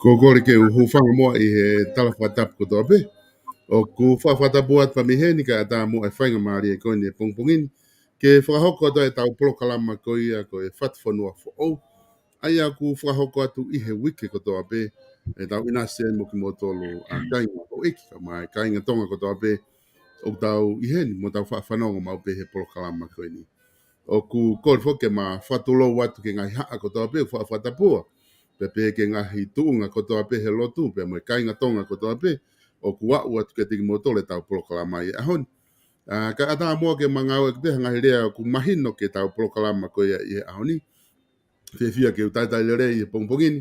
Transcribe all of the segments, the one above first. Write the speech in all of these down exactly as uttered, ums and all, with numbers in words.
Ko e kole ke u hūfanga muʻa ʻi he tala fakatapu kotoa pē. ʻOku fakatapu atu pē mei heni kae ʻatā muʻa e faingamālie ko eni he pongipongi ni ke fakahoko atu ʻetau polokalama ko ia ko e Fatufonua Foʻou. ʻA ia ʻoku fakahoko atu ʻi he uike kotoa pē, ʻetau ʻinasi ai mo kimoutolu ʻa e kāinga houʻeiki, kae ʻumaʻā e kāinga Tonga kotoa pē ʻoku tau ʻi heni mo tau faʻa fanongo maʻu pē he polokalama ko eni. ʻOku kole foki ke ma fakatulou atu ki he ngaahi haʻa kotoa pē ʻoku faʻa fakatapua, pea pehē ki he ngaahi tuʻunga kotoa pē he lotu, pea mo e kāinga Tonga kotoa pē ʻoku aʻu atu kiate kimoutolu ʻetau polokalama ʻi he ʻaho ni. ʻA, ka ʻatā muʻa ke ma ngāueʻaki pē ha ngaahi lea ʻoku mahino ki heʻetau polokalama ko ia ʻi he ʻaho ni. Fiefia ke u talitali lelei ʻi he pongipongi ni,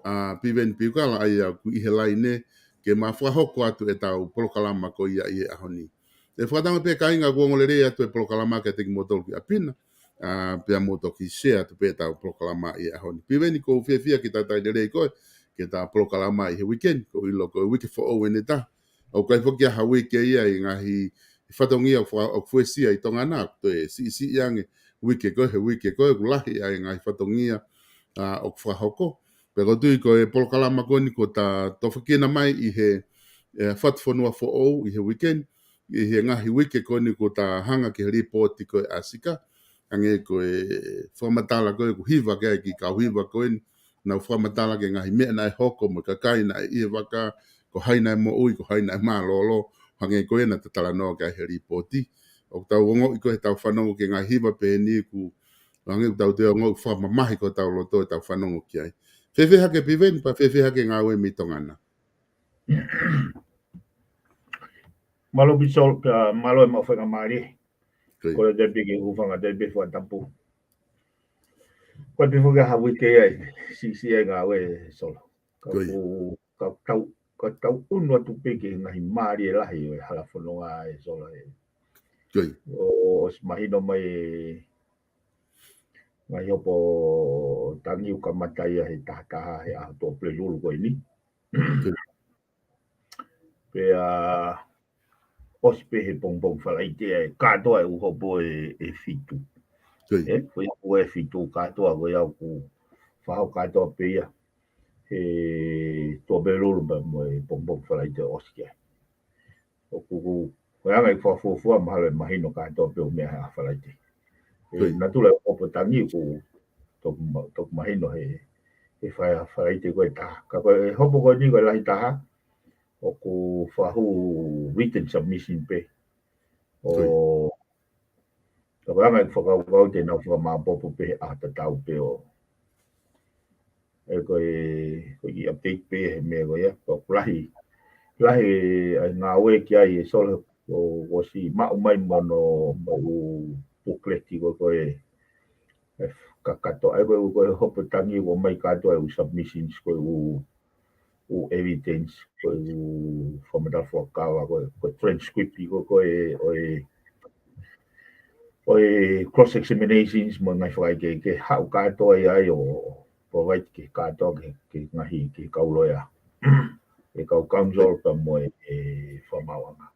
ʻa, Piveni Piukala, ʻa ia ʻoku ʻi he laine ke ma fakahoko atu ʻetau polokalama ko ia ʻi he ʻaho ni. ʻE fakatango pē kāinga, ʻoku ongo lelei atu e polokalama kiate kimoutolu ki ʻapi na, ʻa, pea mou toki share atu pē ʻetau polokalama ʻi he ʻaho ni. Piveni, ʻoku ou fiefia ke talitali lelei koe ki heʻetau polokalama ʻi he uike ni, ʻoku ou ʻilo ko e uike foʻou ʻeni ʻe taha. ʻOku ʻikai foki ha uike ia ʻi he ngaahi fatongia ʻoku faka-, ʻoku fuesia ʻi Tonga na, ʻoku toe siʻisiʻi ange uike ko ē he uike ko ē, ʻoku lahi ʻa e ngaahi fatongia, ʻa, ʻoku fakahoko. Pea ʻoku ou tui ko e polokalama ko eni kuo ta tofakina mai ʻi he, ʻe, Fatufonua Foʻou ʻi he uike ni, ʻi he ngaahi uike ko eni kuo ta hanga ki he lipooti ko ē ʻa Sika, hangē ko e fakamatala ko ē ʻoku hiva ki ai e kiʻi kau hiva ko eni, nau fakamatala ki he ngaahi meʻa naʻe hoko mo e kakai naʻe ʻi he vaka, ko hai naʻe moʻui, ko hai naʻe mālōlō, hangē ko ia naʻa ta talanoa ki ai he lipooti. ʻOku tau ongoʻi ko ē heʻetau fanongo ki he ngaahi hiva pehē ni ʻoku, hangē ʻoku tau toe ongoʻi fakamamahi ko ē hotau loto heʻetau fanongo ki ai. Fēfē hake Piveni, pea fēfē hake e ngāue mei Tonga na? Mālō Piveni, ʻa, mālō e maʻu faingamālie. Ko ia. Kole atu pē ke u hūfanga atu pē he fakatapu. Ko e pē foki ha uike ia ʻe siʻisiʻi ai e ngāue, Solo. Ka Ko ia. ʻoku, ka tau, ka tau ʻunu atu pē ki he ngaahi mālie lahi ʻo e hala fononga, ʻe Solo, ē. Ko ia. ʻO, ʻosi mahino mai e ngaahi hopo tangi ʻoku kamata ia he taha taha he ʻaho Tuʻapulelulu ko eni. Ko ia. Pea ʻosi pē he pongipongi Falaite ʻa e kātoa e ʻū hopo ʻe, ʻe fitu. Ko ia. Ē, ko e hopo ʻe fitu kātoa ko ia ʻoku fakahoko kātoa pē ia he Tuʻapulelulu pea mo e pongipongi Falaite ʻosi ki ai. ʻOku, ko e anga e fakafuofua mahalo ʻe mahino kātoa pē ʻū meʻa he ʻaho Falaite. Ko ia. Natula e hopo tangi ʻoku toki ma-, toki mahino he, he Fa-, Falaite ko ē ʻe taha. Ka ko e hopo ko eni ko e lahi taha, ʻoku fakahū written submission pē. ʻO, Ko ia. ka ko e anga e fakakaukau te nau fakamāopoopo pē he ʻaho tatau pē ʻo. ʻE ko e, ko e kiʻi update pē he meʻa ko ia, ko e lahi, lahi ʻa e ngāue ki ai ʻe Solo, ʻo, ʻosi maʻu mai mo hono, mo e ʻū booklet ko ē, ko e, ʻe kakato, ʻa e ko e, ko e hopo tangi ʻoku ʻomai kātoa e ʻū submissions ko e ʻū ʻū evidence, ko e ʻū fakamatala fuakava, ko e, ko e transcript, ko e, ko e, ʻo e, ʻo e cross examinations, mo e ngaahi fakaʻekeʻeke, haʻu kātoa ia ai ʻo provide ki he kātoa ki he, ki he ngaahi, ki he kau loea. ʻE kau counsel pea mo e, e fakamaauʻanga.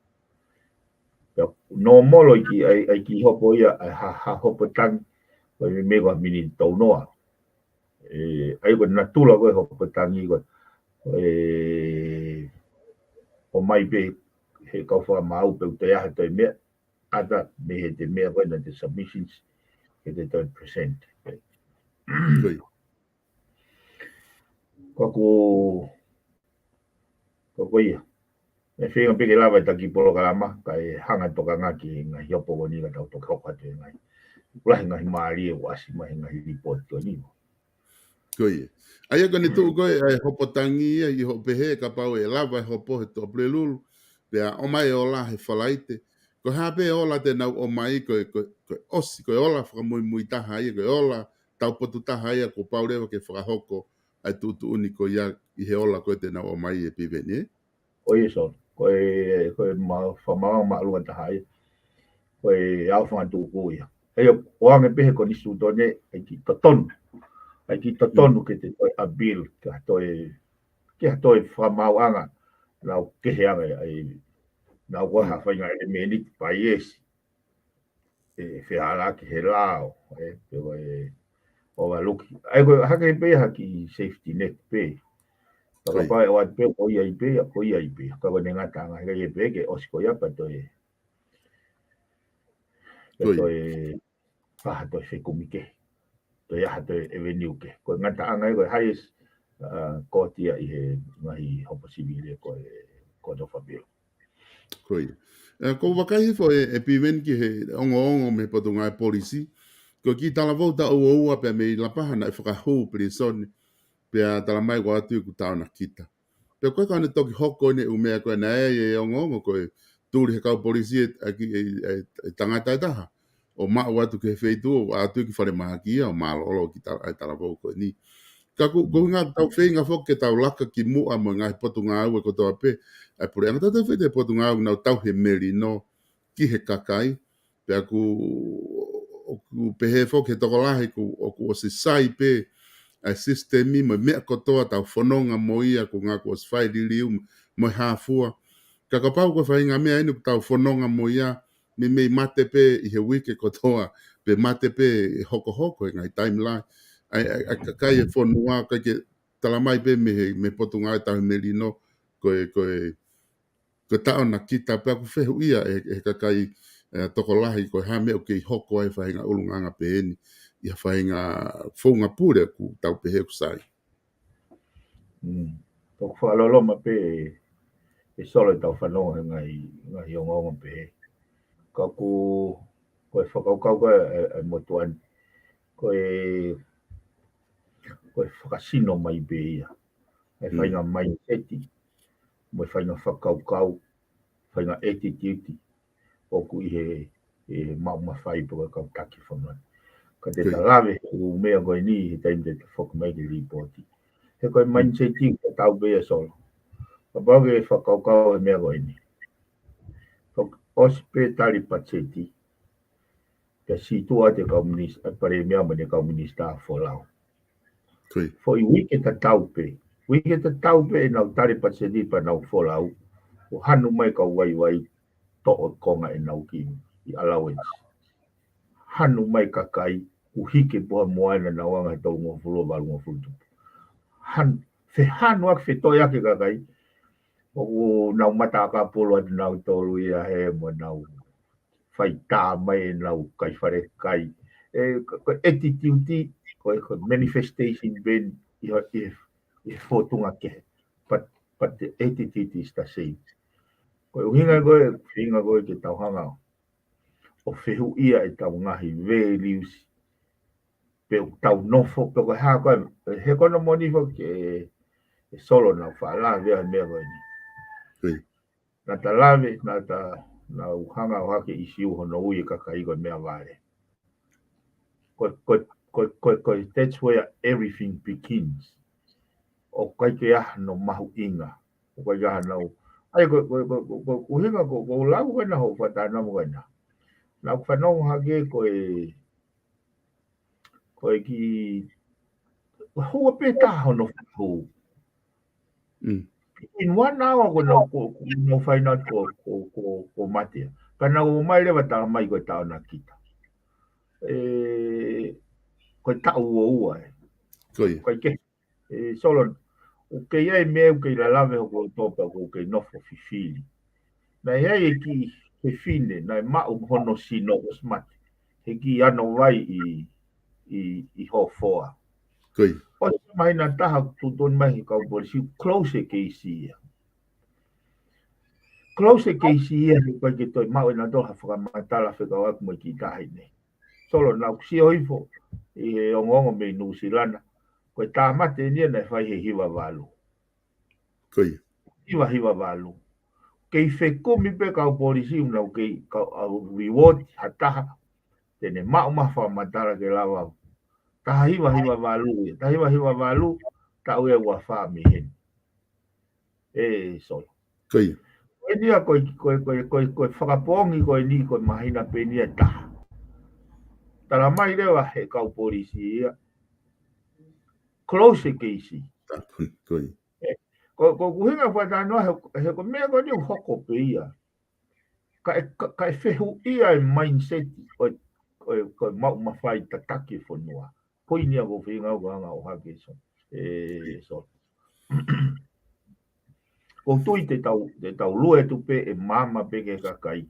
Pea nōmolo ʻa e kiʻi, ʻa e, ʻa e kiʻi hopo ia, ʻa e ha, ha hopo tangi, ko e meimei ko ha miniti tolu noa. ʻE, ʻa ia ko e natula ko ē hopo tangi ko ē, ʻe, ʻomai pē he kau fakamaau pea ʻoku toe ʻi ai ha toe meʻa, ʻata mei heʻete meʻa ko ē naʻá te submissions, ke te toe present. Ko ia. Ka ko, ka ko ia. ʻE feinga pē ke lava ʻeta kiʻi polokalama, kae hanga ʻo tokanga ki he ngaahi hopo ko eni ka tau toki hoko atu he ngaahi. Lahi e ngaahi mālie ʻoku ʻasi mai he ngaahi lipooti ko eni. Ko ia. ʻA ia ko ʻene tuʻu ko ē ʻa e hopo tangi ia ʻi hoʻo pehē kapau ʻe lava e hopo he Tuʻapulelulu, pea ʻomai e ola he Falaite. Ko e hā pē ola te nau ʻomai, ko e, ko e, ko e ʻosi, ko e ola fakamuimui taha ia, ko e ola taupotu taha ia kuo pau leva ke fakahoko ʻa e tuʻutuʻuni ko ia ʻi he ola ko ē te nau ʻomai, ʻe Piveni, ē? ʻIo Solo, ko e, ko e ma-, fakamaauʻanga māʻolunga taha ia. Ko e ʻaofangatuku ia. ʻA ia, ʻoange pē he konisitūtone, ʻa e kiʻi totonu. ʻA e kiʻi totonu ke te toe appeal, ke ha toe, ke ha toe fakamaauʻanga. Nau kehe ange, ʻa e, nau ko ha faʻahinga ʻelemēniti bias ʻe fehālaaki he lao, ē, pe ko e overlook. ʻA ia ko e hake pē ha kiʻi safety net pē. Ka Ko ia. kapau ʻe ʻoatu pē, ko ia ai pē, ko ia ai pē. Ka ko ʻene ngataʻanga, ka ʻe pehē ke ʻosi ko ia pea toe. Pea Ko ia. toe, ʻa ha toe fekumi kehe. Toe ʻa ha toe avenue kehe. Ko e ngataʻanga ia ko e highest, uh, court ia ʻi he ngaahi hopo sivile ko e Court of Appeal. Ko ia. ʻE, ʻoku ou vakai hifo ʻe, ʻe Piveni ki he ongoongo mei he Potungāue Polisi. Ko e kiʻi talavou taʻu ua ua pea mei Lapaha naʻe fakahū pilīsone. Pea tala mai ʻoku ʻoatu ʻi he taʻu naʻe kita. Pea ko e ka ne toki hoko ʻene ʻū meʻa ko ē naʻe ʻi ai e ongoongo ko e tuli he kau polisi e, e, e, e, e tangata e taha. ʻO maʻu atu ki he feituʻu, ʻo ʻatu ki falemahaki ia, ʻo mālōlō ki ta-, ʻa e talavou ko eni. Ka ʻoku, ko e ʻuhinga ʻoku tau feinga foki ke tau laka ki muʻa mo e ngaahi potungāue kotoa pē, ʻa e puleʻanga, tautefito ki he potungāue ʻoku nau tauhi e melino ki he kakai, pea ʻoku, ʻoku pehē foki he tokolahi ʻoku, ʻoku ʻosi sai pē ʻa e sisitemi mo e meʻa kotoa tau fononga mo ia, ko e ʻuhinga kuo ʻosi fai e liliu mo e hā fua. Ka kapau ko e faʻahinga meʻa eni ʻoku tau fononga mo ia, meimei mate pē ʻi he uike kotoa, pe mate pē ʻe hokohoko e ngaahi timeline. ʻA e, ʻa e, ʻa e kakai e fonua, ʻikai ke tala mai pē mei he, mei he potungāue tauhi melino, ko e, ko e, ko e taʻona kita pea ʻoku fehuʻia ʻe, ʻe he kakai, e, tokolahi, ko e hā e meʻa ʻoku kei hoko ai e faʻahinga ʻulungaanga pehē ni, ʻi ha faʻahinga founga pule ʻoku tau pehē ʻoku sai. Mm. Toki fakaloloma pē ʻe, ʻe Solo ʻetau fanongo he ngaahi, ngaahi ongoongo pehē. Ka ʻoku, ko e fakakaukau ko ē, e, e motuʻa ni, ko e, ko e fakasino mai pē ia. E Mm. faʻahinga mindset, mo e faʻahinga fakakaukau, faʻahinga attitude, ʻoku ʻi he, ʻi he maʻu mafai pe ko e kau taki fonua. Ka te Good. ta lave ʻū meʻa ko eni he taimi te ta foki mai ki he lipooti. He ko e Mm. mindset ʻoku tau pē ia Solo. Kapau ke fakakaukau he meʻa ko eni. Fak-, ʻosi pē tali patiseti, pea sītuʻa atu e kau minis-, ʻa e palēmia mo ʻene kau minisitā folau. Good. Foʻi uike tatau pē. Uike tatau pē ʻenau tali patiseti pea nau folau. ʻO hanu mai kau vaivai toʻo konga ʻenau kiʻi allowance. Hanu mai kakai, ʻo hiki e puha moana naʻa nau anga he tolungofulu, valungofulu tupu. Han-, fehanu ake, fetoʻi ake kakai, ʻoku nau mata ʻakapulu atu nau tolu ia he mo nau fai tā mai ʻenau kai fale kai. E, ko, ko e attitude, ko e, ko e manifestation pē ʻi he, ʻi he, ʻi he fōtunga kehe. But, but the attitude is the same. Ko e ʻuhinga ko ē, ʻuhinga ko ē ke tau hanga ʻo fehuʻia ʻetau ngaahi values, pe ʻoku tau nofo, pe ko e hā ko ē, he ko hono moʻoni foki ē, ʻe Solo naʻa ku faʻa lave he meʻa ko eni. Good. Naʻa ta lave, naʻa ta, naʻa ku hanga ʻo hake ʻi Siu hono ui e kakai ko e meʻavale. Ko, ko, ko, ko, ko, that's where everything begins. ʻOku ʻikai ke ʻi ai hano mahuʻinga. ʻOku ʻikai ke ʻi ai hano. ʻAi, ko, ko, ko, ko, ko, ʻuhinga ko, ko e lau ko ena hoʻo fakatalanoa ko ena. Naʻa ku fanongo hake ko e, ko e kiʻi, hua pē taha hono fahu. Mm. In one hour ko nau, ko, ko nau find out ko, ko, ko, ko mate. Ka nau ō mai leva tala mai ko e taʻona kita. E, ko e taʻu ua ua ē. Ko ia. Ko e ke, e, Solo, ʻoku ʻi ai e meʻa ʻoku kei lalave hoku loto pea ʻoku kei nofo fifili. Naʻe ʻi ai e kiʻi fefine, naʻe maʻu hono sino ʻosi mate. He kiʻi ano vai ʻi, ʻi, ʻi Hofoa. Ko ia. ʻOsi māhina taha tuʻutuʻuni mai he kau polisi, close e keisi ia. Close e keisi ia, he ʻikai ke toe maʻu ʻe nautolu ha fakamatala fekauʻaki mo e kiʻi taʻahine. Solo, naʻa ku sio hifo ʻi he ongoongo mei Nuʻusila na. Ko e tāmate eni ia naʻe fai he hiva valu. Ko ia. Hiva hiva valu. Kei fekumi pē kau polisi ʻoku nau kei kau ʻau reward ha taha. Te ne maʻu mai ha fakamatala ke lava. Taha hiva hiva valu ia. Taha hiva hiva valu, taʻu ʻe ua fā mei heni. E Solo. Ko ia. Ko eni ia ko e, ko e, ko e, ko e, ko e fakapoongi ko eni ko e māhina pē eni ia ʻe taha. Tala mai leva he kau polisi ia. Close e keisi. Ko ia. E, ko, ko ʻeku ʻuhinga fakatalanoa he, he ko e meʻa ko eni ʻoku hoko pē ia. Ka e, ka, ka e fehuʻia e mindset ʻo e, ʻo e, ko e maʻu mafai tataki e fonua. Poini ia ʻoku ou feinga ʻo hanga ʻo hake Solo. E, Solo. ʻOku ou tui te tau, te tau lue atu pē ʻe maama pē ki he kakai.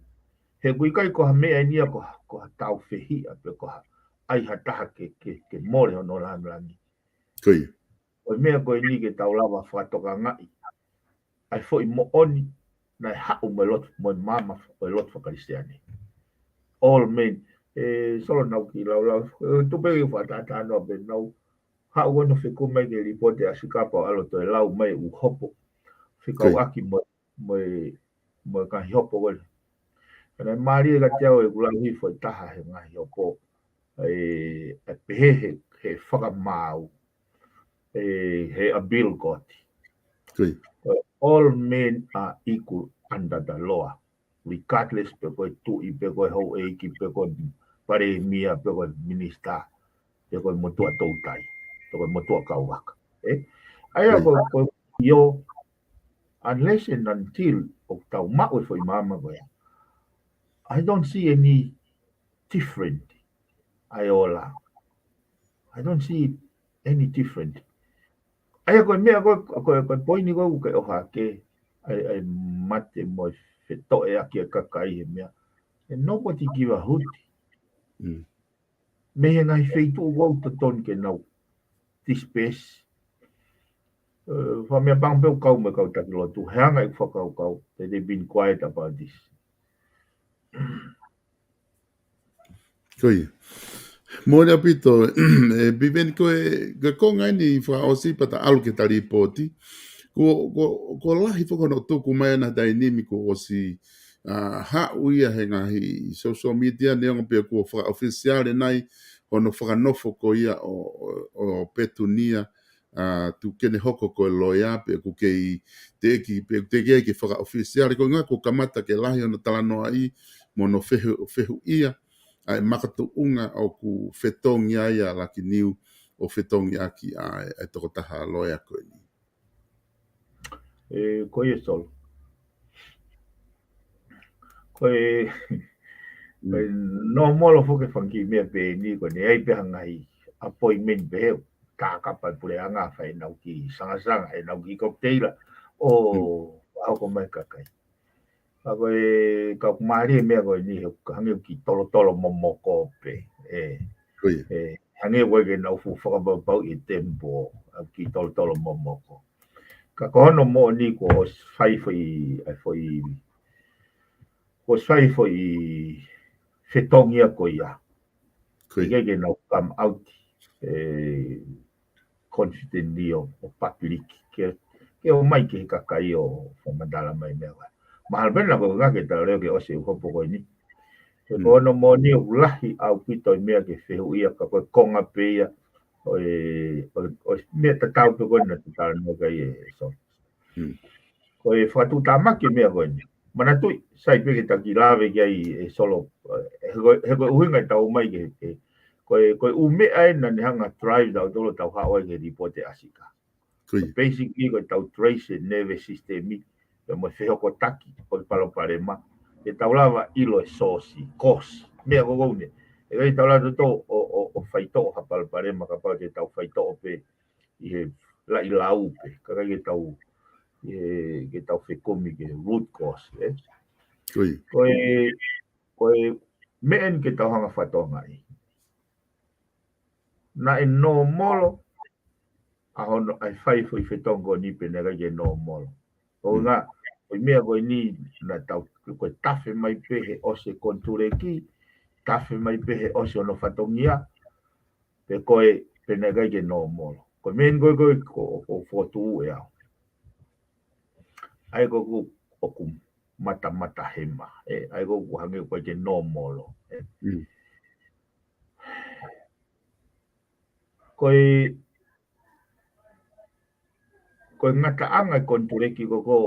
He ʻoku ʻikai ko ha meʻa eni ia ko ha, ko ha tau fehiʻa pe ko ha ʻai ha taha ke, ke, ke mole hono lāngilangi. Ko ia. Ko e meʻa ko eni ke tau lava fakatokangaʻi ʻa e foʻi moʻoni naʻe haʻu mo e lotu, mo e maama ʻo e lotu faka-Kalisitiane. All men. E Solo, naʻa ku kiʻi laulau, e, tuku pē ke fakatalanoa pē naʻa ku haʻu ʻo fekumi mai ki he lipooti ʻa Sikapa ʻo ʻalu ʻo toe lau mai ʻū hopo. Fekauʻaki mo, mo e, mo e ngaahi hopo ko ē. Pea naʻe mālie kiate au ʻeku lau hifo ʻe taha he ngaahi hopo, ʻe, ʻe pehē he, he fakamaau, ʻe, he ʻa Bill Gates. Ko ia. All men are equal under the law, regardless pe ko e tuʻi, pe ko e houʻeiki, pe ko e palēmia, pe ko e minisitā, pe ko e motuʻa toutai, pe ko e motuʻa kauvaka. ʻE? ʻA ia ko, ko ʻio, unless and until ʻoku tau maʻu e foʻi maama ko ia, I don't see any different. ʻA e ola. I don't see any different. ʻA ia ko e meʻa ko, ko, ko e poini ko ʻoku ke ʻohake, ʻa e, ʻa e mate mo e fetoʻeaki e kakai he meʻa. And nobody give a hoot. Mei he ngaahi feituʻu ʻoku totonu ke nau disperse. Fa meʻa panga pē ʻoku kau mo e kau taki lotu. He anga ʻeku fakakaukau. They, they've been quiet about this. Ko ia. Moʻoni ʻaupito, ʻe Piveni ko e, ko e konga eni fakaʻosi pea ta ʻalu ki he talipoti. Ko, ko, ko lahi foki hono tuku mai ʻa e taimi ni kuo ʻosi, ʻa, haʻu ia he ngaahi social media neongo pē kuo fakaʻofisiale nai hono fakanofo ko ia ʻo, ʻo, ʻo Petunia, ʻa, Tukene Hoko ko e loea pe ʻoku kei teʻeki, pe ʻoku teʻeki ai ke fakaʻofisiale. Ko e ʻuhinga kuo kamata ke lahi hono talanoaʻi mo hono fehu, fehuʻia ʻa e makatuʻunga ʻoku fetongi ai ʻa Lucky Niu ʻo fetongi ʻaki ʻa e, ʻa e tokotaha loea ko eni. ʻE, ko ia Solo. Ko e, ko e nōmolo foki e fanga kiʻi meʻa pehē ni, ko ʻene ʻai pē ha ngaahi appointment pehē, ka kapa e puleʻanga fai ʻenau kiʻi sangasanga, ʻenau kiʻi kokiteila, ʻo, ʻa ko mai kakai. ʻA ko e kau mālie meʻa ko eni he ʻoku hangē ʻoku kiʻi tolotolo momoko pē. ʻE, ʻe, hangē ʻoku ʻikai ke nau fuʻu fakapapauʻi e tempo, ʻa kiʻi tolotolo momoko. Ka ko hono moʻoni kuo ʻosi fai foʻi, ʻa foʻi, kuo ʻosi fai foʻi fetongia ko ia. ʻIkai ke nau come out, ʻe, confidently ʻo, ʻo public ke, ke ʻomai ki he kakai ʻo fakamatala mai meʻa ko ē. Mahalo pē naʻa ko e ngaahi ke tau leo ke ʻosi e hopo ko eni. He ko hono moʻoni ʻoku lahi ʻaupito e meʻa ke fehuʻia ka ko e konga pē ia ʻo e, ʻo e, ʻo e meʻa tatau pē ko ē naʻa te talanoa ki ai ʻe Solo. Ko e fakatuʻutāmaki e meʻa ko eni. Manatuʻi, sai pē ke taki lave ki ai ʻe Solo, ʻe, he ko, he ko e ʻuhinga ʻetau mai ke, ke, ko e, ko e ʻū meʻa ē naʻa ne hanga drive tautolu tau haʻu ai ki he lipooti ʻa Sika. Basically, ko ʻetau trace e nervous system, pea mo e fehokotaki ʻo e palopalema, ke tau lava ʻilo e source, cause, meʻa ko ē ʻoku ne. ʻE ʻikai tau lava tautolu ʻo, ʻo, ʻo faitoʻo ha palopalema, kapau te tau faitoʻo pē ʻi he laʻi lau pē, ka ʻikai ke tau, ʻe, ke tau fekumi ki he root cause, ē? Ko e, ko e meʻa eni ke tau hanga fakatokangaʻi. Naʻe nōmolo ʻa hono ʻai fai foʻi fetongi ko eni pe naʻe ʻikai ke nōmolo. ʻUhinga, ko e meʻa ko eni naʻa tau, ko e tafe mai pē he ʻosi e konituleki, tafe mai pē he ʻosi hono fatongia, pe ko e, pe naʻe ʻikai ke nōmolo. Ko e meʻa eni ko e, ko e, ko, ko fotu e au. ʻA ia ko ʻeku, ʻoku matamata hema. ʻE, ʻa ia ko ʻeku hangē ʻoku ʻikai ke nōmolo. ʻE. Ko e, ko e ngataʻanga e konituleki ko ē ʻo,